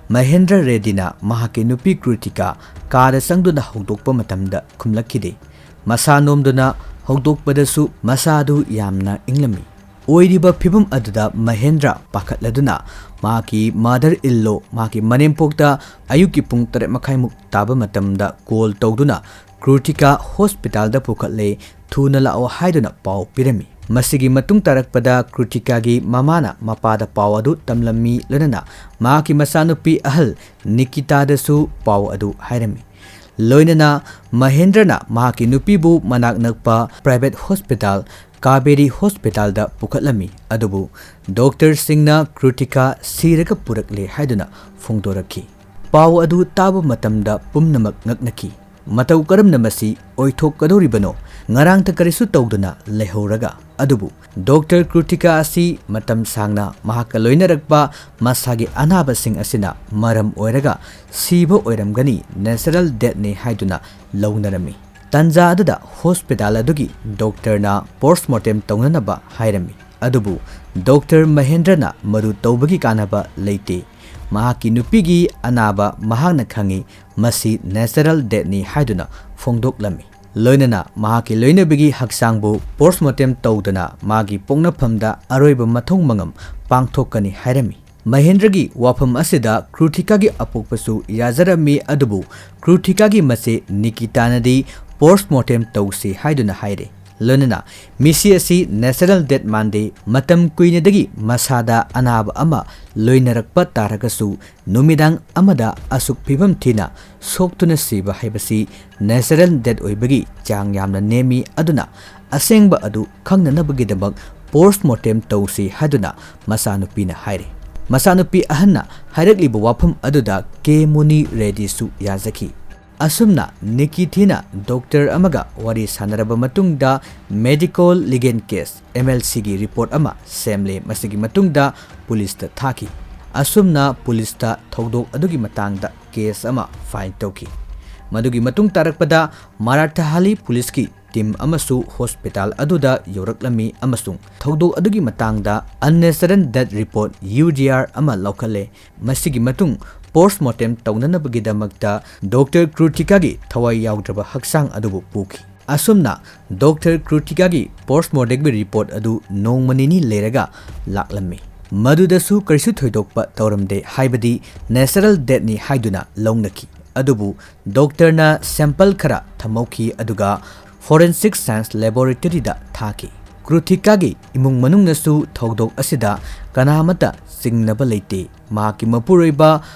ꯃꯍꯦꯟꯗ꯭ꯔ ꯔꯦꯗꯤꯅ ꯃꯍꯥꯛꯀꯤ ꯅꯨꯄꯤ ꯀ꯭ꯔꯨꯇꯤꯀꯥ ꯀꯥꯗ ꯆꯪꯗꯨꯅ ꯍꯧꯗꯣꯛꯄ ꯃꯇꯝꯗ ꯈꯨꯝꯂꯛꯈꯤꯗꯦ꯫ ꯃꯁꯥ ꯅꯣꯝꯗꯨꯅ ꯍꯧꯗꯣꯛꯄꯗꯁꯨ ꯃꯁꯥ ꯑꯗꯨ ꯌꯥꯝꯅ ꯏꯪꯂꯝꯃꯤ꯫ ꯑꯣꯏꯔꯤꯕ ꯐꯤꯚꯝ ꯑꯗꯨꯗ ꯃꯍꯦꯟꯗ꯭ꯔ ꯄꯥꯈꯠꯂꯗꯨꯅ ꯃꯍꯥꯛꯀꯤ ꯃꯥꯗꯔ ꯏꯜꯂꯣ, ꯃꯍꯥꯛꯀꯤ ꯃꯅꯦꯝꯄꯣꯛꯇ ꯑꯌꯨꯛꯀꯤ ꯄꯨꯡ ꯇꯔꯦꯠ ꯃꯈꯥꯏꯃꯨꯛ ꯇꯥꯕ ꯃꯇꯝꯗ ꯀꯣꯜ ꯇꯧꯗꯨꯅ ꯀ꯭ꯔꯨꯇꯤꯀꯥ ꯍꯣꯁꯄꯤꯇꯥꯜꯗ ꯄꯨꯈꯠꯂꯦ, ꯊꯨꯅ ꯂꯥꯛꯑꯣ ꯍꯥꯏꯗꯨꯅ ꯄꯥꯎ ꯄꯤꯔꯝꯃꯤ꯫ ꯃꯁꯤꯒꯤ ꯃꯇꯨꯡ ꯇꯥꯔꯛꯄꯗ ꯀ꯭ꯔꯨꯇꯤꯀꯥꯒꯤ ꯃꯃꯥꯅ ꯃꯄꯥꯗ ꯄꯥꯎ ꯑꯗꯨ ꯇꯝꯂꯝꯃꯤ, ꯂꯣꯏꯅꯅ ꯃꯍꯥꯛꯀꯤ ꯃꯆꯥꯅꯨꯄꯤ ꯑꯍꯜ ꯅꯤꯀꯤꯇꯥꯗꯁꯨ ꯄꯥꯎ ꯑꯗꯨ ꯍꯥꯏꯔꯝꯃꯤ꯫ ꯂꯣꯏꯅꯅ ꯃꯍꯦꯟꯗ꯭ꯔꯅ ꯃꯍꯥꯛꯀꯤ ꯅꯨꯄꯤꯕꯨ ꯃꯅꯥꯛ ꯅꯛꯄ ꯄ꯭ꯔꯥꯏꯚꯦꯠ ꯍꯣꯁꯄꯤꯇꯥꯜ ꯀꯥꯕꯦꯔꯤ ꯍꯣꯁꯄꯤꯇꯥꯜꯗ ꯄꯨꯈꯠꯂꯝꯃꯤ, ꯑꯗꯨꯕꯨ ꯗꯣꯛꯇꯔꯁꯤꯡꯅ ꯀ꯭ꯔꯨꯇꯤꯀꯥ ꯁꯤꯔꯒ ꯄꯨꯔꯛꯂꯦ ꯍꯥꯏꯗꯨꯅ ꯐꯣꯡꯗꯣꯔꯛꯈꯤ꯫ ꯄꯥꯎ ꯑꯗꯨ ꯇꯥꯕ ꯃꯇꯝꯗ ꯄꯨꯝꯅꯃꯛ ꯉꯛꯅꯈꯤ꯫ ꯃꯇꯧ ꯀꯔꯝꯅ ꯃꯁꯤ ꯑꯣꯏꯊꯣꯛꯀꯗꯧꯔꯤꯕꯅꯣ? ꯉꯔꯥꯡꯇ ꯀꯔꯤꯁꯨ ꯇꯧꯗꯅ ꯂꯩꯍꯧꯔꯒ꯫ ꯑꯗꯨꯕꯨ ꯗꯣꯛꯇꯔ ꯀ꯭ꯔꯨꯇꯤꯀꯥ ꯑꯁꯤ ꯃꯇꯝ ꯁꯥꯡꯅ ꯃꯍꯥꯛꯀ ꯂꯣꯏꯅꯔꯛꯄ ꯃꯁꯥꯒꯤ ꯑꯅꯥꯕꯁꯤꯡ ꯑꯁꯤꯅ ꯃꯔꯝ ꯑꯣꯏꯔꯒ ꯁꯤꯕ ꯑꯣꯏꯔꯝꯒꯅꯤ, natural deathꯅꯤ ꯍꯥꯏꯗꯨꯅ ꯂꯧꯅꯔꯝꯃꯤ꯫ ꯇꯥꯟꯖꯥ ꯑꯗꯨꯗ ꯍꯣꯁꯄꯤꯇꯥꯜ ꯑꯗꯨꯒꯤ ꯗꯣꯛꯇꯔꯅ ꯄꯣꯁꯃꯣꯔꯇꯦꯝ ꯇꯧꯅꯅꯕ ꯍꯥꯏꯔꯝꯃꯤ꯫ ꯑꯗꯨꯕꯨ ꯗꯣꯛꯇꯔ ꯃꯍꯦꯟꯗ꯭ꯔꯅ ꯃꯗꯨ ꯇꯧꯕꯒꯤ ꯀꯥꯟꯅꯕ ꯂꯩꯇꯦ, ꯃꯍꯥꯛꯀꯤ ꯅꯨꯄꯤꯒꯤ ꯑꯅꯥꯕ ꯃꯍꯥꯛꯅ ꯈꯪꯏ, ꯃꯁꯤ natural deathꯅꯤ ꯍꯥꯏꯗꯨꯅ ꯐꯣꯡꯗꯣꯛꯂꯝꯃꯤ꯫ ꯂꯣꯏꯅꯅ ꯃꯍꯥꯛꯀꯤ ꯂꯣꯏꯅꯕꯤꯒꯤ ꯍꯛꯆꯥꯡꯕꯨ ꯄꯣꯁꯃꯣꯔꯇꯦꯝ ꯇꯧꯗꯅ ꯃꯥꯒꯤ ꯄꯣꯛꯅꯐꯝꯗ ꯑꯔꯣꯏꯕ ꯃꯊꯧ ꯃꯉꯝ ꯄꯥꯡꯊꯣꯛꯀꯅꯤ ꯍꯥꯏꯔꯝꯃꯤ꯫ ꯃꯍꯦꯟꯗ꯭ꯔꯒꯤ ꯋꯥꯐꯝ ꯑꯁꯤꯗ ꯀ꯭ꯔꯨꯇꯤꯀꯥꯒꯤ ꯑꯄꯣꯛꯄꯁꯨ ꯌꯥꯖꯔꯝꯃꯤ, ꯑꯗꯨꯕꯨ ꯀ꯭ꯔꯨꯇꯤꯀꯥꯒꯤ ꯃꯆꯦ ꯅꯤꯀꯤꯇꯥꯅꯗꯤ ꯄꯣꯁꯃꯣꯔꯇꯦꯝ ꯇꯧꯁꯤ ꯍꯥꯏꯗꯨꯅ ꯍꯥꯏꯔꯦ꯫ ꯂꯣꯏꯅꯅ ꯃꯤꯁꯤ ꯑꯁꯤ natural death ꯃꯥꯟꯗꯦ, ꯃꯇꯝ ꯀꯨꯏꯅꯗꯒꯤ ꯃꯁꯥꯗ ꯑꯅꯥꯕ ꯑꯃ ꯂꯣꯏꯅꯔꯛꯄ ꯇꯥꯔꯒꯁꯨ ꯅꯨꯃꯤꯗꯥꯡ ꯑꯃꯗ ꯑꯁꯨꯛ ꯐꯤꯕꯝ ꯊꯤꯅ ꯁꯣꯛꯇꯨꯅ ꯁꯤꯕ ꯍꯥꯏꯕꯁꯤ natural death ꯑꯣꯏꯕꯒꯤ ꯆꯥꯡ ꯌꯥꯝꯅ ꯅꯦꯝꯃꯤ꯫ ꯑꯗꯨꯅ ꯑꯁꯦꯡꯕ ꯑꯗꯨ ꯈꯪꯅꯅꯕꯒꯤꯗꯃꯛ ꯄꯣꯁꯃꯣꯔꯇꯦꯝ ꯇꯧꯁꯤ ꯍꯥꯏꯗꯨꯅ ꯃꯆꯥꯅꯨꯄꯤꯅ ꯍꯥꯏꯔꯦ꯫ ꯃꯆꯥꯅꯨꯄꯤ ꯑꯍꯟꯅ ꯍꯥꯏꯔꯛꯂꯤꯕ ꯋꯥꯐꯝ ꯑꯗꯨꯗ ꯀꯦ ꯃꯨꯅꯤ ꯔꯦꯗꯤꯁꯨ ꯌꯥꯖꯈꯤ꯫ ꯑꯁꯨꯝꯅ ꯅꯤꯀꯤꯊꯤꯅ ꯗꯣꯛꯇꯔ ꯑꯃꯒ ꯋꯥꯔꯤ ꯁꯥꯟꯅꯔꯕ ꯃꯇꯨꯡꯗ medical legal case, MLCꯒꯤ ꯔꯤꯄꯣꯔꯠ ꯑꯃ ꯁꯦꯝꯂꯦ꯫ ꯃꯁꯤꯒꯤ ꯃꯇꯨꯡꯗ ꯄꯨꯂꯤꯁꯇ ꯊꯥꯈꯤ꯫ ꯑꯁꯨꯝꯅ ꯄꯨꯂꯤꯁꯇ ꯊꯧꯗꯣꯛ ꯑꯗꯨꯒꯤ ꯃꯇꯥꯡꯗ ꯀꯦꯁ ꯑꯃ ꯐꯥꯏꯜ ꯇꯧꯈꯤ꯫ ꯃꯗꯨꯒꯤ ꯃꯇꯨꯡ ꯇꯥꯔꯛꯄꯗ ꯃꯥꯔꯥꯊꯥꯍꯥꯂꯤ ꯄꯨꯂꯤꯁꯀꯤ ꯇꯤꯝ ꯑꯃꯁꯨ ꯍꯣꯁꯄꯤꯇꯥꯜ ꯑꯗꯨꯗ ꯌꯧꯔꯛꯂꯝꯃꯤ ꯑꯃꯁꯨꯡ ꯊꯧꯗꯣꯛ ꯑꯗꯨꯒꯤ ꯃꯇꯥꯡꯗ unnatural death report, UDR, ꯑꯃ ꯂꯧꯈꯠꯂꯦ꯫ ꯃꯁꯤꯒꯤ ꯃꯇꯨꯡ ꯄꯣꯁꯃꯣꯔꯇꯦꯝ ꯇꯧꯅꯅꯕꯒꯤꯗꯃꯛꯇ ꯗꯣꯛꯇꯔ ꯀ꯭ꯔꯨꯇꯤꯀꯥꯒꯤ ꯊꯋꯥꯏ ꯌꯥꯎꯗ꯭ꯔꯕ ꯍꯛꯆꯥꯡ ꯑꯗꯨꯕꯨ ꯄꯨꯈꯤ꯫ ꯑꯁꯨꯝꯅ ꯗꯣꯛꯇꯔ ꯀ꯭ꯔꯨꯇꯤꯀꯥꯒꯤ ꯄꯣꯁꯃꯣꯔꯇꯦꯝꯒꯤ ꯔꯤꯄꯣꯔꯠ ꯑꯗꯨ ꯅꯣꯡꯃ ꯅꯤꯅꯤ ꯂꯩꯔꯒ ꯂꯥꯛꯂꯝꯃꯤ꯫ ꯃꯗꯨꯗꯁꯨ ꯀꯔꯤꯁꯨ ꯊꯣꯏꯗꯣꯛꯄ ꯇꯧꯔꯝꯗꯦ, ꯍꯥꯏꯕꯗꯤ natural deathꯅꯤ ꯍꯥꯏꯗꯨꯅ ꯂꯧꯅꯈꯤ꯫ ꯑꯗꯨꯕꯨ ꯗꯣꯛꯇꯔꯅ sample ꯈꯔ ꯊꯝꯍꯧꯈꯤ, ꯑꯗꯨꯒ forensic science laboratoryꯗ ꯊꯥꯈꯤ꯫ ꯀ꯭ꯔꯨꯇꯤꯀꯥꯒꯤ ꯏꯃꯨꯡ ꯃꯅꯨꯡꯅꯁꯨ ꯊꯧꯗꯣꯛ ꯑꯁꯤꯗ ꯀꯅꯥꯃꯠꯇ ꯆꯤꯡꯅꯕ ꯂꯩꯇꯦ꯫ ꯃꯍꯥꯛꯀꯤ ꯃꯄꯨꯔꯣꯏꯕ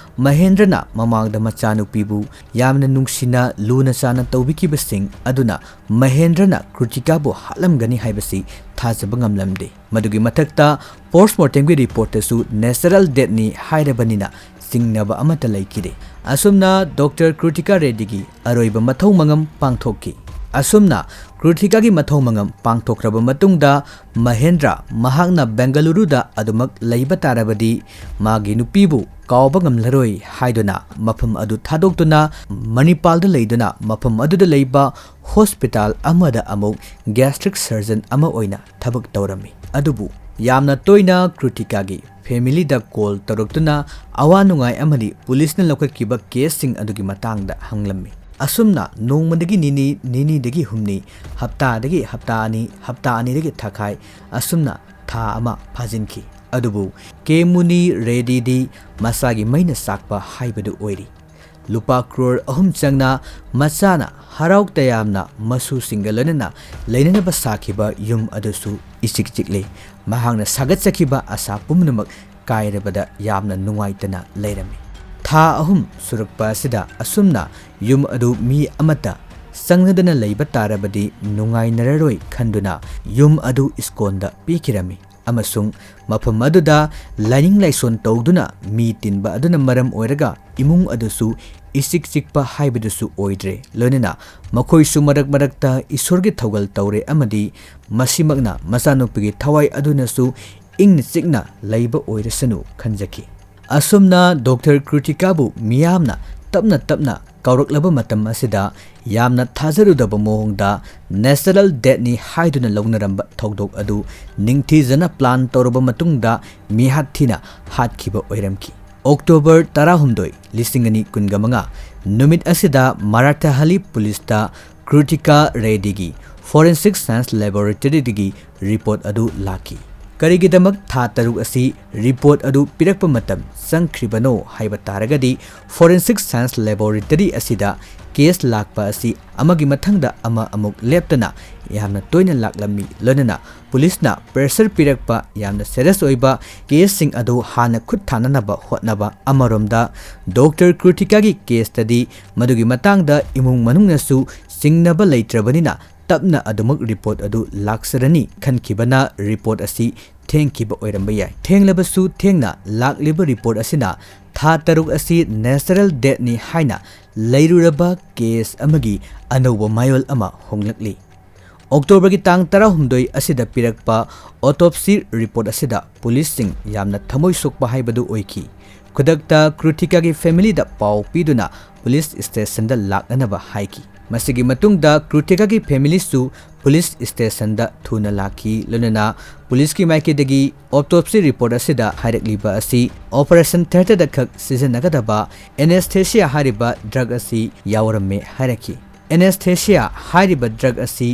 ꯃꯍꯦꯟꯗ꯭ꯔꯅ ꯃꯃꯥꯡꯗ ꯃꯆꯥꯅꯨꯄꯤꯕꯨ ꯌꯥꯝꯅ ꯅꯨꯡꯁꯤꯅ ꯂꯨꯅ ꯆꯥꯟꯅ ꯇꯧꯕꯤꯈꯤꯕꯁꯤꯡ ꯑꯗꯨꯅ ꯃꯍꯦꯟꯗ꯭ꯔꯅ ꯀ꯭ꯔꯨꯇꯤꯀꯥꯕꯨ ꯍꯥꯠꯂꯝꯒꯅꯤ ꯍꯥꯏꯕꯁꯤ ꯊꯥꯖꯕ ꯉꯝꯂꯝꯗꯦ꯫ ꯃꯗꯨꯒꯤ ꯃꯊꯛꯇ ꯄꯣꯁꯃꯣꯔꯇꯦꯝꯒꯤ ꯔꯤꯄꯣꯔꯠꯇꯁꯨ natural deathꯅꯤ ꯍꯥꯏꯔꯕꯅꯤꯅ ꯆꯤꯡꯅꯕ ꯑꯃꯠꯇ ꯂꯩꯈꯤꯗꯦ꯫ ꯑꯁꯨꯝꯅ ꯗꯣꯛꯇꯔ ꯀ꯭ꯔꯤꯇꯤꯀꯥ ꯔꯦꯗꯤꯒꯤ ꯑꯔꯣꯏꯕ ꯃꯊꯧ ꯃꯉꯝ ꯄꯥꯡꯊꯣꯛꯈꯤ꯫ ꯑꯁꯨꯝꯅ ꯀ꯭ꯔꯤꯇꯤꯀꯥꯒꯤ ꯃꯊꯧ ꯃꯉꯝ ꯄꯥꯡꯊꯣꯛꯈ꯭ꯔꯕ ꯃꯇꯨꯡꯗ ꯃꯍꯦꯟꯗ꯭ꯔ ꯃꯍꯥꯛꯅ ꯕꯦꯡꯒꯂꯨꯔꯨꯗ ꯑꯗꯨꯃꯛ ꯂꯩꯕ ꯇꯥꯔꯕꯗꯤ ꯃꯥꯒꯤ ꯅꯨꯄꯤꯕꯨ ꯀꯥꯎꯕ ꯉꯝꯂꯔꯣꯏ ꯍꯥꯏꯗꯨꯅ ꯃꯐꯝ ꯑꯗꯨ ꯊꯥꯗꯣꯛꯇꯨꯅ ꯃꯅꯤꯄꯥꯜꯗ ꯂꯩꯗꯨꯅ ꯃꯐꯝ ꯑꯗꯨꯗ ꯂꯩꯕ ꯍꯣꯁꯄꯤꯇꯥꯜ ꯑꯃꯗ ꯑꯃꯨꯛ ꯒ꯭ꯌꯥꯁꯇ꯭ꯔꯤꯛ ꯁꯔꯖꯟ ꯑꯃ ꯑꯣꯏꯅ ꯊꯕꯛ ꯇꯧꯔꯝꯃꯤ꯫ ꯑꯗꯨꯕꯨ ꯌꯥꯝꯅ ꯇꯣꯏꯅ ꯀ꯭ꯔꯤꯇꯤꯀꯥꯒꯤ ꯐꯦꯃꯤꯂꯤꯗ ꯀꯣꯜ ꯇꯧꯔꯛꯇꯨꯅ ꯑꯋꯥ ꯅꯨꯡꯉꯥꯏ ꯑꯃꯗꯤ ꯄꯨꯂꯤꯁꯅ ꯂꯧꯈꯠꯈꯤꯕ ꯀꯦꯁꯁꯤꯡ ꯑꯗꯨꯒꯤ ꯃꯇꯥꯡꯗ ꯍꯪꯂꯝꯃꯤ꯫ ꯑꯁꯨꯝꯅ ꯅꯣꯡꯃꯗꯒꯤ ꯅꯤꯅꯤ, ꯅꯤꯅꯤꯗꯒꯤ ꯍꯨꯝꯅꯤ, ꯍꯞꯇꯥꯗꯒꯤ ꯍꯞꯇꯥ ꯑꯅꯤ, ꯍꯞꯇꯥ ꯑꯅꯤꯗꯒꯤ ꯊꯥꯈꯥꯏ, ꯑꯁꯨꯝꯅ ꯊꯥ ꯑꯃ ꯐꯥꯖꯤꯟꯈꯤ꯫ ꯑꯗꯨꯕꯨ ꯀꯦ ꯃꯨꯅꯤ ꯔꯦꯗꯤꯗꯤ ꯃꯁꯥꯒꯤ ꯃꯩꯅ ꯆꯥꯛꯄ ꯍꯥꯏꯕꯗꯨ ꯑꯣꯏꯔꯤ꯫ ꯂꯨꯄꯥ ꯀ꯭ꯔꯣꯔ ꯑꯍꯨꯝ ꯆꯪꯅ ꯃꯆꯥꯅ ꯍꯔꯥꯎ ꯇꯌꯥꯝꯅ ꯃꯁꯨꯁꯤꯡꯒ ꯂꯣꯏꯅꯅ ꯂꯩꯅꯅꯕ ꯁꯥꯈꯤꯕ ꯌꯨꯝ ꯑꯗꯨꯁꯨ ꯏꯆꯤꯛ ꯆꯤꯛꯂꯤ꯫ ꯃꯍꯥꯛꯅ ꯁꯥꯒꯠꯆꯈꯤꯕ ꯑꯁꯥ ꯄꯨꯝꯅꯃꯛ ꯀꯥꯏꯔꯕꯗ ꯌꯥꯝꯅ ꯅꯨꯡꯉꯥꯏꯇꯅ ꯂꯩꯔꯝꯃꯤ꯫ ꯊꯥ ꯑꯍꯨꯝ ꯁꯨꯔꯛꯄ ꯑꯁꯤꯗ ꯑꯁꯨꯝꯅ ꯌꯨꯝ ꯑꯗꯨ ꯃꯤ ꯑꯃꯠꯇ ꯆꯪꯅꯗꯅ ꯂꯩꯕ ꯇꯥꯔꯕꯗꯤ ꯅꯨꯡꯉꯥꯏꯅꯔꯔꯣꯏ ꯈꯟꯗꯨꯅ ꯌꯨꯝ ꯑꯗꯨ ꯏꯁꯀꯣꯟꯗ ꯄꯤꯈꯤꯔꯝꯃꯤ꯫ ꯑꯃꯁꯨꯡ ꯃꯐꯝ ꯑꯗꯨꯗ ꯂꯥꯏꯅꯤꯡ ꯂꯥꯏꯁꯣꯟ ꯇꯧꯗꯨꯅ ꯃꯤ ꯇꯤꯟꯕ ꯑꯗꯨꯅ ꯃꯔꯝ ꯑꯣꯏꯔꯒ ꯏꯃꯨꯡ ꯑꯗꯨꯁꯨ ꯏꯆꯤꯛ ꯆꯤꯛꯄ ꯍꯥꯏꯕꯗꯨꯁꯨ ꯑꯣꯏꯗ꯭ꯔꯦ꯫ ꯂꯣꯏꯅꯅ ꯃꯈꯣꯏꯁꯨ ꯃꯔꯛ ꯃꯔꯛꯇ ꯏꯁꯣꯔꯒꯤ ꯊꯧꯒꯜ ꯇꯧꯔꯦ ꯑꯃꯗꯤ ꯃꯁꯤꯃꯛꯅ ꯃꯆꯥꯅꯨꯄꯤꯒꯤ ꯊꯋꯥꯏ ꯑꯗꯨꯅꯁꯨ ꯏꯪꯅ ꯆꯤꯛꯅ ꯂꯩꯕ ꯑꯣꯏꯔꯁꯅꯨ ꯈꯟꯖꯈꯤ꯫ ꯑꯁꯨꯝꯅ ꯗꯣꯛꯇꯔ ꯀ꯭ꯔꯤꯇꯤꯀꯥꯕꯨ ꯃꯤꯌꯥꯝꯅ ꯇꯞꯅ ꯇꯞꯅ ꯀꯧꯔꯛꯂꯕ ꯃꯇꯝ ꯑꯁꯤꯗ ꯌꯥꯝꯅ ꯊꯥꯖꯔꯨꯗꯕ ꯃꯑꯣꯡꯗ natural deathꯅꯤ ꯍꯥꯏꯗꯨꯅ ꯂꯧꯅꯔꯝꯕ ꯊꯧꯗꯣꯛ ꯑꯗꯨ ꯅꯤꯡꯊꯤꯖꯅ plan ꯇꯧꯔꯕ ꯃꯇꯨꯡꯗ ꯃꯤꯍꯥꯠ ꯊꯤꯅ ꯍꯥꯠꯈꯤꯕ ꯑꯣꯏꯔꯝꯈꯤ꯫ ꯑꯣꯛꯇꯣꯕꯔ ꯇꯔꯥꯍꯨꯝꯗꯣꯏ, ꯂꯤꯁꯤꯡ ꯑꯅꯤ ꯀꯨꯟꯒ ꯃꯉꯥ ꯅꯨꯃꯤꯠ ꯑꯁꯤꯗ ꯃꯔꯥꯊꯍꯜꯂꯤ ꯄꯨꯂꯤꯁꯇ ꯀ꯭ꯔꯤꯇꯤꯀꯥ ꯔꯦꯗꯤꯒꯤ forensic science laboratoryꯗꯒꯤ report ꯑꯗꯨ ꯂꯥꯛꯈꯤ꯫ ꯀꯔꯤꯒꯤꯗꯃꯛ ꯊꯥ ꯇꯔꯨꯛ ꯑꯁꯤ report ꯑꯗꯨ ꯄꯤꯔꯛꯄ ꯃꯇꯝ ꯆꯪꯈ꯭ꯔꯤꯕꯅꯣ ꯍꯥꯏꯕ ꯇꯥꯔꯒꯗꯤ, forensic science laboratory ꯑꯁꯤꯗ case ꯂꯥꯛꯄ ꯑꯁꯤ ꯑꯃꯒꯤ ꯃꯊꯪꯗ ꯑꯃ ꯑꯃꯨꯛ ꯂꯦꯞꯇꯅ ꯌꯥꯝꯅ ꯇꯣꯏꯅ ꯂꯥꯛꯂꯝꯃꯤ꯫ ꯂꯣꯏꯅꯅ ꯄꯨꯂꯤꯁꯅ pressure ꯄꯤꯔꯛꯄ ꯌꯥꯝꯅ serious ꯑꯣꯏꯕ caseꯁꯤꯡ ꯑꯗꯨ ꯍꯥꯟꯅ ꯈꯨꯠ ꯊꯥꯅꯅꯕ ꯍꯣꯠꯅꯕ꯫ ꯑꯃꯔꯣꯝꯗ ꯗꯣꯛꯇꯔ ꯀ꯭ꯔꯤꯇꯤꯀꯥꯒꯤ caseꯇꯗꯤ ꯃꯗꯨꯒꯤ ꯃꯇꯥꯡꯗ ꯏꯃꯨꯡ ꯃꯅꯨꯡꯅꯁꯨ ꯆꯤꯡꯅꯕ ꯂꯩꯇ꯭ꯔꯕꯅꯤꯅ ꯇꯞꯅ ꯑꯗꯨꯃꯛ report ꯑꯗꯨ ꯂꯥꯛꯆꯔꯅꯤ ꯈꯟꯈꯤꯕꯅ report ꯑꯁꯤ ꯊꯦꯡꯈꯤꯕ ꯑꯣꯏꯔꯝꯕ ꯌꯥꯏ꯫ ꯊꯦꯡꯂꯕꯁꯨ ꯊꯦꯡꯅ ꯂꯥꯛꯂꯤꯕ ꯔꯤꯄꯣꯔꯠ ꯑꯁꯤꯅ ꯊꯥ ꯇꯔꯨꯛ ꯑꯁꯤ natural deathꯅꯤ ꯍꯥꯏꯅ ꯂꯩꯔꯨꯔꯕ ꯀꯦꯁ ꯑꯃꯒꯤ ꯑꯅꯧꯕ ꯃꯌꯣꯜ ꯑꯃ ꯍꯣꯡꯂꯛꯂꯤ꯫ ꯑꯣꯛꯇꯣꯕꯔꯒꯤ ꯇꯥꯡ ꯇꯔꯥꯍꯨꯝꯗꯣꯏ ꯑꯁꯤꯗ ꯄꯤꯔꯛꯄ autopsy ꯔꯤꯄꯣꯔꯠ ꯑꯁꯤꯗ ꯄꯨꯂꯤꯁꯁꯤꯡ ꯌꯥꯝꯅ ꯊꯃꯣꯏ ꯁꯣꯛꯄ ꯍꯥꯏꯕꯗꯨ ꯑꯣꯏꯈꯤ꯫ ꯈꯨꯗꯛꯇ ꯀ꯭ꯔꯨꯇꯤꯀꯥꯒꯤ ꯐꯦꯃꯤꯂꯤꯗ ꯄꯥꯎ ꯄꯤꯗꯨꯅ ꯄꯨꯂꯤꯁ ꯁ꯭ꯇꯦꯁꯟꯗ ꯂꯥꯛꯅꯅꯕ ꯍꯥꯏꯈꯤ꯫ ꯃꯁꯤꯒꯤ ꯃꯇꯨꯡꯗ ꯀ꯭ꯔꯨꯇꯤꯀꯥꯒꯤ ꯐꯦꯃꯤꯂꯤꯁꯨ ꯄꯨꯂꯤꯁ ꯁ꯭ꯇꯦꯁꯟꯗ ꯊꯨꯅ ꯂꯥꯛꯈꯤ꯫ ꯂꯣꯏꯅꯅ ꯄꯨꯂꯤꯁꯀꯤ ꯃꯥꯏꯀꯩꯗꯒꯤ autopsy ꯔꯤꯄꯣꯔꯠ ꯑꯁꯤꯗ ꯍꯥꯏꯔꯛꯂꯤꯕ ꯑꯁꯤ operation theatreꯗ ꯈꯛ ꯁꯤꯖꯤꯟꯅꯒꯗꯕ anesthesia ꯍꯥꯏꯔꯤꯕ ꯗ꯭ꯔꯒ ꯑꯁꯤ ꯌꯥꯎꯔꯝꯃꯦ ꯍꯥꯏꯔꯛꯈꯤ꯫ Anesthesia ꯍꯥꯏꯔꯤꯕ ꯗ꯭ꯔꯒ ꯑꯁꯤ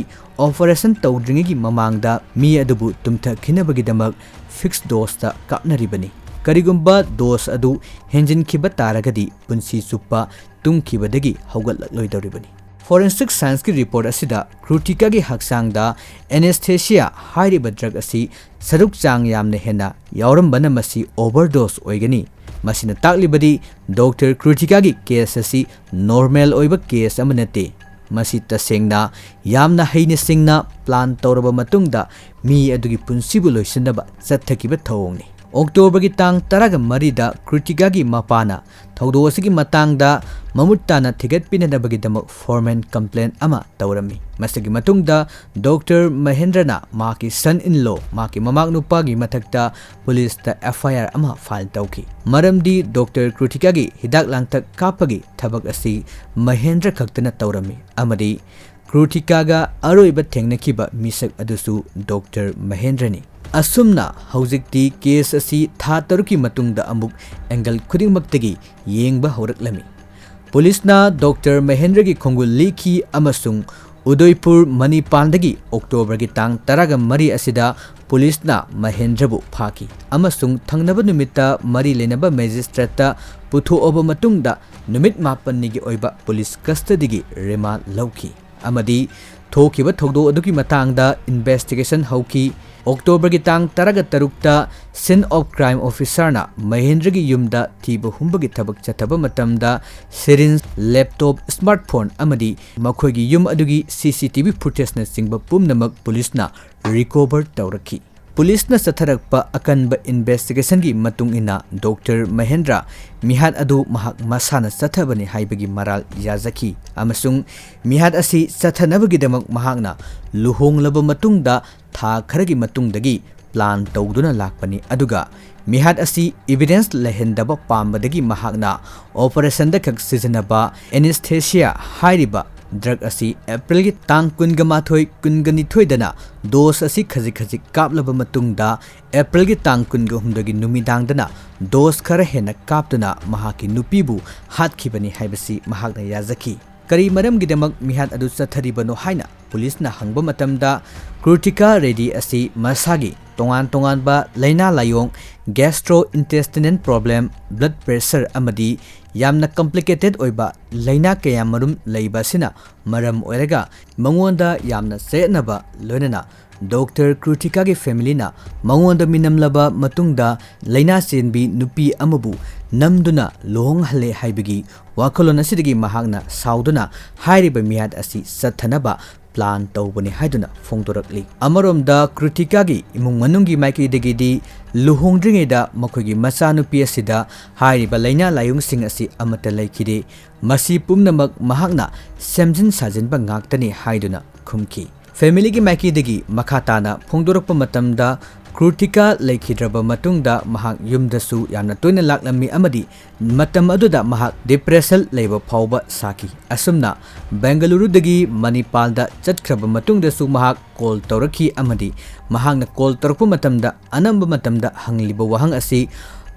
operation ꯇꯧꯗ꯭ꯔꯤꯉꯩꯒꯤ ꯃꯃꯥꯡꯗ ꯃꯤ ꯑꯗꯨꯕꯨ ꯇꯨꯝꯊꯈꯤꯅꯕꯒꯤꯗꯃꯛ fixed doseꯇ ꯀꯥꯞꯅꯔꯤꯕꯅꯤ꯫ ꯀꯔꯤꯒꯨꯝꯕ dose ꯑꯗꯨ ꯍꯦꯟꯖꯤꯟꯈꯤꯕ ꯇꯥꯔꯒꯗꯤ ꯄꯨꯟꯁꯤ ꯆꯨꯞꯄ ꯇꯨꯝꯈꯤꯕꯗꯒꯤ ꯍꯧꯒꯠꯂꯛꯂꯣꯏꯗꯧꯔꯤꯕꯅꯤ꯫ Forensic scienceꯀꯤ ꯔꯤꯄꯣꯔꯠ ꯑꯁꯤꯗ ꯀ꯭ꯔꯨꯇꯤꯀꯥꯒꯤ ꯍꯛꯆꯥꯡꯗ anesthesia ꯍꯥꯏꯔꯤꯕ ꯗ꯭ꯔꯒ ꯑꯁꯤ ꯁꯔꯨꯛ ꯆꯥꯡ ꯌꯥꯝꯅ ꯍꯦꯟꯅ ꯌꯥꯎꯔꯝꯕꯅ ꯃꯁꯤ overdose ꯑꯣꯏꯒꯅꯤ꯫ ꯃꯁꯤꯅ ꯇꯥꯛꯂꯤꯕꯗꯤ ꯗꯣꯛꯇꯔ ꯀ꯭ꯔꯨꯇꯤꯀꯥꯒꯤ ꯀꯦꯁ ꯑꯁꯤ normal ꯑꯣꯏꯕ ꯀꯦꯁ ꯑꯃ ꯅꯠꯇꯦ꯫ ꯃꯁꯤ ꯇꯁꯦꯡꯅ ꯌꯥꯝꯅ ꯍꯩꯅ ꯁꯤꯡꯅ plan ꯇꯧꯔꯕ ꯃꯇꯨꯡꯗ ꯃꯤ ꯑꯗꯨꯒꯤ ꯄꯨꯟꯁꯤꯕꯨ ꯂꯣꯏꯁꯤꯟꯅꯕ ꯆꯠꯊꯈꯤꯕ ꯊꯧꯑꯣꯡꯅꯤ꯫ ꯑꯣꯛꯇꯣꯕꯔꯒꯤ ꯇꯥꯡ ꯇꯔꯥꯒ ꯃꯔꯤꯗ ꯀ꯭ꯔꯨꯇꯤꯀꯥꯒꯤ ꯃꯄꯥꯅ ꯊꯧꯗꯣꯛ ꯑꯁꯤꯒꯤ ꯃꯇꯥꯡꯗ ꯃꯃꯨꯠ ꯇꯥꯅ ꯊꯤꯒꯠꯄꯤꯅꯅꯕꯒꯤꯗꯃꯛ formal complaint ꯑꯃ ꯇꯧꯔꯝꯃꯤ꯫ ꯃꯁꯤꯒꯤ ꯃꯇꯨꯡꯗ ꯗꯣꯛꯇꯔ ꯃꯍꯦꯟꯗ꯭ꯔꯅ ꯃꯍꯥꯛꯀꯤ son in law, ꯃꯍꯥꯛꯀꯤ ꯃꯃꯥꯛ ꯅꯨꯄꯥꯒꯤ ꯃꯊꯛꯇ ꯄꯨꯂꯤꯁꯇ FIR ꯑꯃ file ꯇꯧꯈꯤ꯫ ꯃꯔꯝꯗꯤ ꯗꯣꯛꯇꯔ ꯀ꯭ꯔꯨꯇꯤꯀꯥꯒꯤ ꯍꯤꯗꯥꯛ ꯂꯥꯡꯊꯛ ꯀꯥꯞꯄꯒꯤ ꯊꯕꯛ ꯑꯁꯤ ꯃꯍꯦꯟꯗ꯭ꯔ ꯈꯛꯇꯅ ꯇꯧꯔꯝꯃꯤ ꯑꯃꯗꯤ ꯀ꯭ꯔꯨꯇꯤꯀꯥꯒ ꯑꯔꯣꯏꯕ ꯊꯦꯡꯅꯈꯤꯕ ꯃꯤꯁꯛ ꯑꯗꯨꯁꯨ ꯗꯣꯛꯇꯔ ꯃꯍꯦꯟꯗ꯭ꯔꯅꯤ꯫ ꯑꯁꯨꯝꯅ ꯍꯧꯖꯤꯛꯇꯤ ꯀꯦꯁ ꯑꯁꯤ ꯊꯥ ꯇꯔꯨꯛꯀꯤ ꯃꯇꯨꯡꯗ ꯑꯃꯨꯛ angle ꯈꯨꯗꯤꯡꯃꯛꯇꯒꯤ ꯌꯦꯡꯕ ꯍꯧꯔꯛꯂꯝꯃꯤ꯫ ꯄꯨꯂꯤꯁꯅ ꯗꯣꯛꯇꯔ ꯃꯍꯦꯟꯗ꯭ꯔꯒꯤ ꯈꯣꯡꯒꯨꯜ ꯂꯤꯈꯤ ꯑꯃꯁꯨꯡ ꯎꯗꯣꯏꯄꯨꯔ ꯃꯅꯤꯄꯥꯟꯗꯒꯤ ꯑꯣꯛꯇꯣꯕꯔꯒꯤ ꯇꯥꯡ ꯇꯔꯥꯒ ꯃꯔꯤ ꯑꯁꯤꯗ ꯄꯨꯂꯤꯁꯅ ꯃꯍꯦꯟꯗ꯭ꯔꯕꯨ ꯐꯥꯈꯤ ꯑꯃꯁꯨꯡ ꯊꯪꯅꯕ ꯅꯨꯃꯤꯠꯇ ꯃꯔꯤ ꯂꯩꯅꯕ ꯃꯦꯖꯤꯁꯇ꯭ꯔꯦꯠꯇ ꯄꯨꯊꯣꯛꯑꯕ ꯃꯇꯨꯡꯗ ꯅꯨꯃꯤꯠ ꯃꯥꯄꯟꯅꯤꯒꯤ ꯑꯣꯏꯕ ꯄꯨꯂꯤꯁ custody ꯒꯤ remand ꯂꯧꯈꯤ ꯑꯃꯗꯤ ꯊꯣꯛꯈꯤꯕ ꯊꯧꯗꯣꯛ ꯑꯗꯨꯒꯤ ꯃꯇꯥꯡꯗ investigation ꯍꯧꯈꯤ꯫ ꯑꯣꯛꯇꯣꯕꯔꯒꯤ ꯇꯥꯡ ꯇꯔꯥꯒ ꯇꯔꯨꯛꯇ scene of crime officer ꯅ ꯃꯍꯦꯟꯗ꯭ꯔꯒꯤ ꯌꯨꯝꯗ ꯊꯤꯕ ꯍꯨꯝꯕꯒꯤ ꯊꯕꯛ ꯆꯠꯊꯕ ꯃꯇꯝꯗ syringe, laptop, smartphone ꯑꯃꯗꯤ ꯃꯈꯣꯏꯒꯤ ꯌꯨꯝ ꯑꯗꯨꯒꯤ CCTV footage ꯅꯆꯤꯡꯕ ꯄꯨꯝꯅꯃꯛ ꯄꯨꯂꯤꯁꯅ recover ꯇꯧꯔꯛꯈꯤ꯫ ꯄꯨꯂꯤꯁꯅ ꯆꯠꯊꯔꯛꯄ ꯑꯀꯟꯕ ꯏꯟꯚꯦꯁꯇꯤꯒꯦꯁꯟꯒꯤ ꯃꯇꯨꯡ ꯏꯟꯅ ꯗꯣꯛꯇꯔ ꯃꯍꯦꯟꯗ꯭ꯔ ꯃꯤꯍꯥꯠ ꯑꯗꯨ ꯃꯍꯥꯛ ꯃꯁꯥꯅ ꯆꯠꯊꯕꯅꯤ ꯍꯥꯏꯕꯒꯤ ꯃꯔꯥꯜ ꯌꯥꯖꯈꯤ ꯑꯃꯁꯨꯡ ꯃꯤꯍꯥꯠ ꯑꯁꯤ ꯆꯠꯊꯅꯕꯒꯤꯗꯃꯛ ꯃꯍꯥꯛꯅ ꯂꯨꯍꯣꯡꯂꯕ ꯃꯇꯨꯡꯗ ꯊꯥ ꯈꯔꯒꯤ ꯃꯇꯨꯡꯗꯒꯤ ꯄ꯭ꯂꯥꯟ ꯇꯧꯗꯨꯅ ꯂꯥꯛꯄꯅꯤ꯫ ꯑꯗꯨꯒ ꯃꯤꯍꯥꯠ ꯑꯁꯤ ꯏꯚꯤꯗꯦꯟꯁ ꯂꯩꯍꯟꯗꯕ ꯄꯥꯝꯕꯗꯒꯤ ꯃꯍꯥꯛꯅ ꯑꯣꯄꯔꯦꯁꯟꯗ ꯈꯛ ꯁꯤꯖꯤꯟꯅꯕ ꯑꯦꯅꯦꯁꯊꯦꯁꯤꯌꯥ ꯍꯥꯏꯔꯤꯕ ꯗ꯭ꯔꯒ ꯑꯁꯤ ꯑꯦꯄ꯭ꯔꯤꯜꯒꯤ ꯇꯥꯡ ꯀꯨꯟꯒ ꯃꯥꯊꯣꯏ, ꯀꯨꯟꯒ ꯅꯤꯊꯣꯏꯗꯅ ꯗꯣꯁ ꯑꯁꯤ ꯈꯖꯤꯛ ꯈꯖꯤꯛ ꯀꯥꯞꯂꯕ ꯃꯇꯨꯡꯗ ꯑꯦꯄ꯭ꯔꯤꯜꯒꯤ ꯇꯥꯡ ꯀꯨꯟꯒ ꯍꯨꯝꯗꯣꯏꯒꯤ ꯅꯨꯃꯤꯗꯥꯡꯗꯅ ꯗꯣꯁ ꯈꯔ ꯍꯦꯟꯅ ꯀꯥꯞꯇꯨꯅ ꯃꯍꯥꯛꯀꯤ ꯅꯨꯄꯤꯕꯨ ꯍꯥꯠꯈꯤꯕꯅꯤ ꯍꯥꯏꯕꯁꯤ ꯃꯍꯥꯛꯅ ꯌꯥꯖꯈꯤ꯫ ꯀꯔꯤ ꯃꯔꯝꯒꯤꯗꯃꯛ ꯃꯤꯍꯥꯠ ꯑꯗꯨ ꯆꯠꯊꯔꯤꯕꯅꯣ ꯍꯥꯏꯅ ꯄꯨꯂꯤꯁꯅ ꯍꯪꯕ ꯃꯇꯝꯗ, ꯀ꯭ꯔꯨꯇꯤꯀꯥ ꯔꯦꯗꯤ ꯑꯁꯤ ꯃꯁꯥꯒꯤ ꯇꯣꯉꯥꯟ ꯇꯣꯉꯥꯟꯕ ꯂꯥꯏꯅꯥ ꯂꯥꯏꯌꯣꯡ, ꯒꯦꯁꯇ꯭ꯔꯣ ꯏꯟꯇꯦꯁꯇꯤꯅꯦꯜ ꯄ꯭ꯔꯣꯕ꯭ꯂꯦꯝ, ꯕ꯭ꯂꯗ ꯄ꯭ꯔꯦꯁꯔ ꯑꯃꯗꯤ ꯌꯥꯝꯅ ꯀꯝꯄ꯭ꯂꯤꯀꯦꯇꯦꯗ ꯑꯣꯏꯕ ꯂꯥꯏꯅꯥ ꯀꯌꯥꯃꯔꯨꯝ ꯂꯩꯕ ꯑꯁꯤꯅ ꯃꯔꯝ ꯑꯣꯏꯔꯒ ꯃꯉꯣꯟꯗ ꯌꯥꯝꯅ ꯆꯌꯦꯠꯅꯕ, ꯂꯣꯏꯅꯅ ꯗꯣꯛꯇꯔ ꯀ꯭ꯔꯨꯇꯤꯀꯥꯒꯤ ꯐꯦꯃꯤꯂꯤꯅ ꯃꯉꯣꯟꯗ ꯃꯤꯅꯝꯂꯕ ꯃꯇꯨꯡꯗ ꯂꯥꯏꯅꯥ ꯆꯦꯟꯕꯤ ꯅꯨꯄꯤ ꯑꯃꯕꯨ ꯅꯝꯗꯨꯅ ꯂꯨꯍꯣꯡꯍꯜꯂꯦ ꯍꯥꯏꯕꯒꯤ ꯋꯥꯈꯜꯂꯣꯟ ꯑꯁꯤꯗꯒꯤ ꯃꯍꯥꯛꯅ ꯁꯥꯎꯗꯨꯅ ꯍꯥꯏꯔꯤꯕ ꯃꯤꯍꯥꯠ ꯑꯁꯤ ꯆꯠꯊꯅꯕ ꯄ꯭ꯂꯥꯟ ꯇꯧꯕꯅꯤ ꯍꯥꯏꯗꯨꯅ ꯐꯣꯡꯗꯣꯔꯛꯂꯤ꯫ ꯑꯃꯔꯣꯝꯗ ꯀ꯭ꯔꯨꯇꯤꯀꯥꯒꯤ ꯏꯃꯨꯡ ꯃꯅꯨꯡꯒꯤ ꯃꯥꯏꯀꯩꯗꯒꯤꯗꯤ ꯂꯨꯍꯣꯡꯗ꯭ꯔꯤꯉꯩꯗ ꯃꯈꯣꯏꯒꯤ ꯃꯆꯥꯅꯨꯄꯤ ꯑꯁꯤꯗ ꯍꯥꯏꯔꯤꯕ ꯂꯥꯏꯅꯥ ꯂꯥꯏꯌꯣꯡꯁꯤꯡ ꯑꯁꯤ ꯑꯃꯠꯇ ꯂꯩꯈꯤꯗꯦ, ꯃꯁꯤ ꯄꯨꯝꯅꯃꯛ ꯃꯍꯥꯛꯅ ꯁꯦꯝꯖꯤꯟ ꯁꯥꯖꯤꯟꯕ ꯉꯥꯛꯇꯅꯤ ꯍꯥꯏꯗꯨꯅ ꯈꯨꯝꯈꯤ꯫ ꯐꯦꯃꯤꯂꯤꯒꯤ ꯃꯥꯏꯀꯩꯗꯒꯤ ꯃꯈꯥ ꯇꯥꯅ ꯐꯣꯡꯗꯣꯔꯛꯄ ꯃꯇꯝꯗ, ꯀ꯭ꯔꯨꯇꯤꯀꯥ ꯂꯩꯈꯤꯗ꯭ꯔꯕ ꯃꯇꯨꯡꯗ ꯃꯍꯥꯛ ꯌꯨꯝꯗꯁꯨ ꯌꯥꯝꯅ ꯇꯣꯏꯅ ꯂꯥꯛꯂꯝꯃꯤ ꯑꯃꯗꯤ ꯃꯇꯝ ꯑꯗꯨꯗ ꯃꯍꯥꯛ ꯗꯤꯄ꯭ꯔꯦꯁꯟ ꯂꯩꯕ ꯐꯥꯎꯕ ꯁꯥꯈꯤ꯫ ꯑꯁꯨꯝꯅ ꯕꯦꯡꯒꯂꯨꯔꯨꯗꯒꯤ ꯃꯅꯤꯄꯥꯜꯗ ꯆꯠꯈ꯭ꯔꯕ ꯃꯇꯨꯡꯗꯁꯨ ꯃꯍꯥꯛ ꯀꯣꯜ ꯇꯧꯔꯛꯈꯤ ꯑꯃꯗꯤ ꯃꯍꯥꯛꯅ ꯀꯣꯜ ꯇꯧꯔꯛꯄ ꯃꯇꯝꯗ ꯑꯅꯝꯕ ꯃꯇꯝꯗ ꯍꯪꯂꯤꯕ ꯋꯥꯍꯪ ꯑꯁꯤ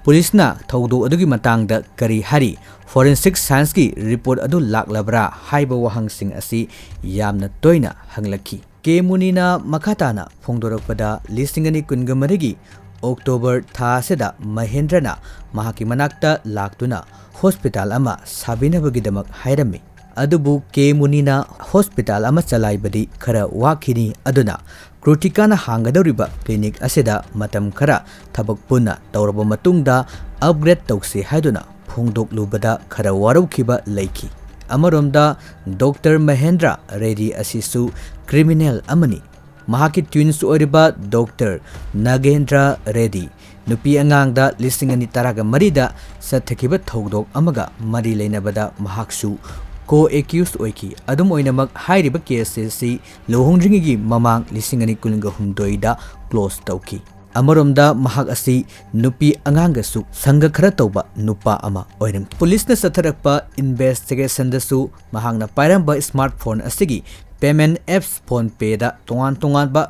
ꯄꯨꯂꯤꯁꯅ ꯊꯧꯗꯣꯛ ꯑꯗꯨꯒꯤ ꯃꯇꯥꯡꯗ ꯀꯔꯤ ꯍꯥꯏꯔꯤ, ꯐꯣꯔꯦꯟꯁꯤꯛ ꯁꯥꯏꯟꯁꯀꯤ ꯔꯤꯄꯣꯔꯠ ꯑꯗꯨ ꯂꯥꯛꯂꯕ꯭ꯔꯥ ꯍꯥꯏꯕ ꯋꯥꯍꯪꯁꯤꯡ ꯑꯁꯤ ꯌꯥꯝꯅ ꯇꯣꯏꯅ ꯍꯪꯂꯛꯈꯤ꯫ ꯀꯦ ꯃꯨꯅꯤꯅ ꯃꯈꯥ ꯇꯥꯅ ꯐꯣꯡꯗꯣꯔꯛꯄꯗ, ꯂꯤꯁꯤꯡ ꯑꯅꯤ ꯀꯨꯟꯒ ꯃꯔꯤꯒꯤ ꯑꯣꯛꯇꯣꯕꯔ ꯊꯥ ꯑꯁꯤꯗ ꯃꯍꯦꯟꯗ꯭ꯔꯅ ꯃꯍꯥꯛꯀꯤ ꯃꯅꯥꯛꯇ ꯂꯥꯛꯇꯨꯅ ꯍꯣꯁꯄꯤꯇꯥꯜ ꯑꯃ ꯁꯥꯕꯤꯅꯕꯒꯤꯗꯃꯛ ꯍꯥꯏꯔꯝꯃꯤ꯫ ꯑꯗꯨꯕꯨ ꯀꯦ ꯃꯨꯅꯤꯅ ꯍꯣꯁꯄꯤꯇꯥꯜ ꯑꯃ ꯆꯂꯥꯏꯕꯗꯤ ꯈꯔ ꯋꯥꯈꯤꯅꯤ, ꯑꯗꯨꯅ ꯀ꯭ꯔꯨꯇꯤꯀꯥꯅ ꯍꯥꯡꯒꯗꯧꯔꯤꯕ ꯀ꯭ꯂꯤꯅꯤꯛ ꯑꯁꯤꯗ ꯃꯇꯝ ꯈꯔ ꯊꯕꯛ ꯄꯨꯟꯅ ꯇꯧꯔꯕ ꯃꯇꯨꯡꯗ ꯑꯞꯒ꯭ꯔꯦꯗ ꯇꯧꯁꯤ ꯍꯥꯏꯗꯨꯅ ꯐꯣꯡꯗꯣꯛꯂꯨꯕꯗ ꯈꯔ ꯋꯥꯔꯧꯈꯤꯕ ꯂꯩꯈꯤ꯫ ꯑꯃꯔꯣꯝꯗ ꯗꯣꯛꯇꯔ ꯃꯍꯦꯟꯗ꯭ꯔ ꯔꯦꯗꯤ ꯑꯁꯤꯁꯨ ꯀ꯭ꯔꯤꯃꯤꯅꯦꯜ ꯑꯃꯅꯤ꯫ ꯃꯍꯥꯛꯀꯤ twins ꯑꯣꯏꯔꯤꯕ ꯗꯣꯛꯇꯔ ꯅꯥꯒꯦꯟꯗ꯭ꯔ ꯔꯦꯗꯤ ꯅꯨꯄꯤ ꯑꯉꯥꯡꯗ ꯂꯤꯁꯤꯡ ꯑꯅꯤ ꯇꯔꯥꯒ ꯃꯔꯤꯗ ꯆꯠꯊꯈꯤꯕ ꯊꯧꯗꯣꯛ ꯑꯃꯒ ꯃꯔꯤ ꯂꯩꯅꯕꯗ ꯃꯍꯥꯛꯁꯨ co-accused ꯑꯣꯏꯈꯤ꯫ ꯑꯗꯨꯝ ꯑꯣꯏꯅꯃꯛ, ꯍꯥꯏꯔꯤꯕ case ꯑꯁꯤ ꯂꯨꯍꯣꯡꯗ꯭ꯔꯤꯉꯩꯒꯤ ꯃꯃꯥꯡ ꯂꯤꯁꯤꯡ ꯑꯅꯤ ꯀꯨꯟꯒ ꯍꯨꯝꯗꯣꯏꯗ close ꯇꯧꯈꯤ꯫ ꯑꯃꯔꯣꯝꯗ, ꯃꯍꯥꯛ ꯑꯁꯤ ꯅꯨꯄꯤ ꯑꯉꯥꯡꯒꯁꯨ ꯁꯪꯒ ꯈꯔ ꯇꯧꯕ ꯅꯨꯄꯥ ꯑꯃ ꯑꯣꯏꯔꯝꯃꯤ꯫ ꯄꯨꯂꯤꯁꯅ ꯆꯠꯊꯔꯛꯄ investigationꯗꯁꯨ ꯃꯍꯥꯛꯅ ꯄꯥꯏꯔꯝꯕ smartphone ꯑꯁꯤꯒꯤ payment apps PhonePeꯗ ꯇꯣꯉꯥꯟ ꯇꯣꯉꯥꯟꯕ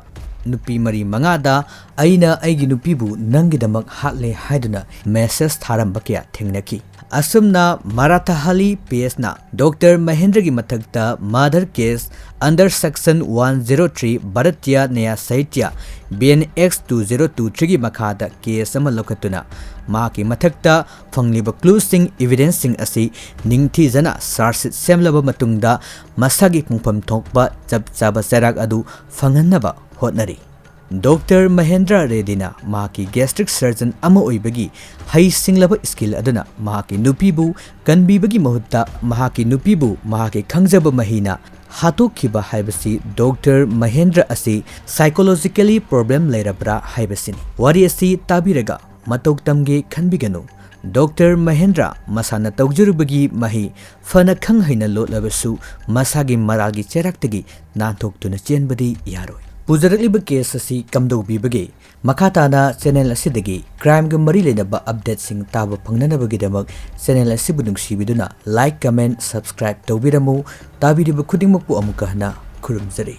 ꯅꯨꯄꯤ ꯃꯔꯤ ꯃꯉꯥꯗ "ꯑꯩꯅ ꯑꯩꯒꯤ ꯅꯨꯄꯤꯕꯨ ꯅꯪꯒꯤꯗꯃꯛ ꯍꯥꯠꯂꯦ" ꯍꯥꯏꯗꯨꯅ message ꯊꯥꯔꯝꯕ ꯀꯌꯥ ꯊꯦꯡꯅꯈꯤ꯫ ꯑꯁꯨꯝꯅ ꯃꯔꯥꯊꯥꯍꯂꯤ ꯄꯤꯑꯦꯁꯅ ꯗꯣꯛꯇꯔ ꯃꯍꯦꯟꯗ꯭ꯔꯒꯤ ꯃꯊꯛꯇ murder case under section one zero three Bharatiya Nyaya Sanhita, B N X two zero two threeꯒꯤ ꯃꯈꯥꯗ case ꯑꯃ ꯂꯧꯈꯠꯇꯨꯅ ꯃꯍꯥꯛꯀꯤ ꯃꯊꯛꯇ ꯐꯪꯂꯤꯕ clueꯁꯤꯡ, evidenceꯁꯤꯡ ꯑꯁꯤ ꯅꯤꯡꯊꯤꯖꯅ charge sheet ꯁꯦꯝꯂꯕ ꯃꯇꯨꯡꯗ ꯃꯁꯥꯒꯤ ꯄꯨꯡꯐꯝ ꯊꯣꯛꯄ ꯆꯞ ꯆꯥꯕ ꯆꯩꯔꯥꯛ ꯑꯗꯨ ꯐꯪꯍꯟꯅꯕ ꯍꯣꯠꯅꯔꯤ꯫ ꯗꯣꯛꯇꯔ ꯃꯍꯦꯟꯗ꯭ꯔ ꯔꯦꯗꯤꯅ ꯃꯍꯥꯛꯀꯤ gastric surgeon ꯑꯃ ꯑꯣꯏꯕꯒꯤ ꯍꯩꯁꯤꯡꯂꯕ skill ꯑꯗꯨꯅ ꯃꯍꯥꯛꯀꯤ ꯅꯨꯄꯤꯕꯨ ꯀꯟꯕꯤꯕꯒꯤ ꯃꯍꯨꯠꯇ ꯃꯍꯥꯛꯀꯤ ꯅꯨꯄꯤꯕꯨ ꯃꯍꯥꯛꯀꯤ ꯈꯪꯖꯕ ꯃꯍꯩꯅ ꯍꯥꯠꯇꯣꯛꯈꯤꯕ ꯍꯥꯏꯕꯁꯤ ꯗꯣꯛꯇꯔ ꯃꯍꯦꯟꯗ꯭ꯔ ꯑꯁꯤ psychologically problem ꯂꯩꯔꯕ꯭ꯔꯥ ꯍꯥꯏꯕꯁꯤꯅꯤ꯫ ꯋꯥꯔꯤ ꯑꯁꯤ ꯇꯥꯕꯤꯔꯒ ꯃꯇꯧ ꯇꯝꯒꯦ ꯈꯟꯕꯤꯒꯅꯨ꯫ ꯗꯣꯛꯇꯔ ꯃꯍꯦꯟꯗ꯭ꯔ ꯃꯁꯥꯅ ꯇꯧꯖꯔꯨꯕꯒꯤ ꯃꯍꯩ ꯐꯅ ꯈꯪ ꯍꯩꯅ ꯂꯣꯠꯂꯕꯁꯨ ꯃꯁꯥꯒꯤ ꯃꯔꯥꯜꯒꯤ ꯆꯩꯔꯥꯛꯇꯒꯤ ꯅꯥꯟꯊꯣꯛꯇꯨꯅ ꯆꯦꯟꯕꯗꯤ ꯌꯥꯔꯣꯏ꯫ ꯄꯨꯖꯔꯛꯂꯤꯕ case ꯑꯁꯤ ꯀꯝꯗꯧꯕꯤꯕꯒꯦ? ꯃꯈꯥ ꯇꯥꯅ channel ꯑꯁꯤꯗꯒꯤ crimeꯒ ꯃꯔꯤ ꯂꯩꯅꯕ updateꯁꯤꯡ ꯇꯥꯕ ꯐꯪꯅꯅꯕꯒꯤꯗꯃꯛ channel ꯑꯁꯤꯕꯨ ꯅꯨꯡꯁꯤꯕꯤꯗꯨꯅ like, comment, subscribe ꯇꯧꯕꯤꯔꯝꯃꯨ꯫ ꯇꯥꯕꯤꯔꯤꯕ ꯈꯨꯗꯤꯡꯃꯛꯄꯨ ꯑꯃꯨꯛꯀ ꯍꯟꯅ ꯈꯨꯔꯨꯝꯖꯔꯤ꯫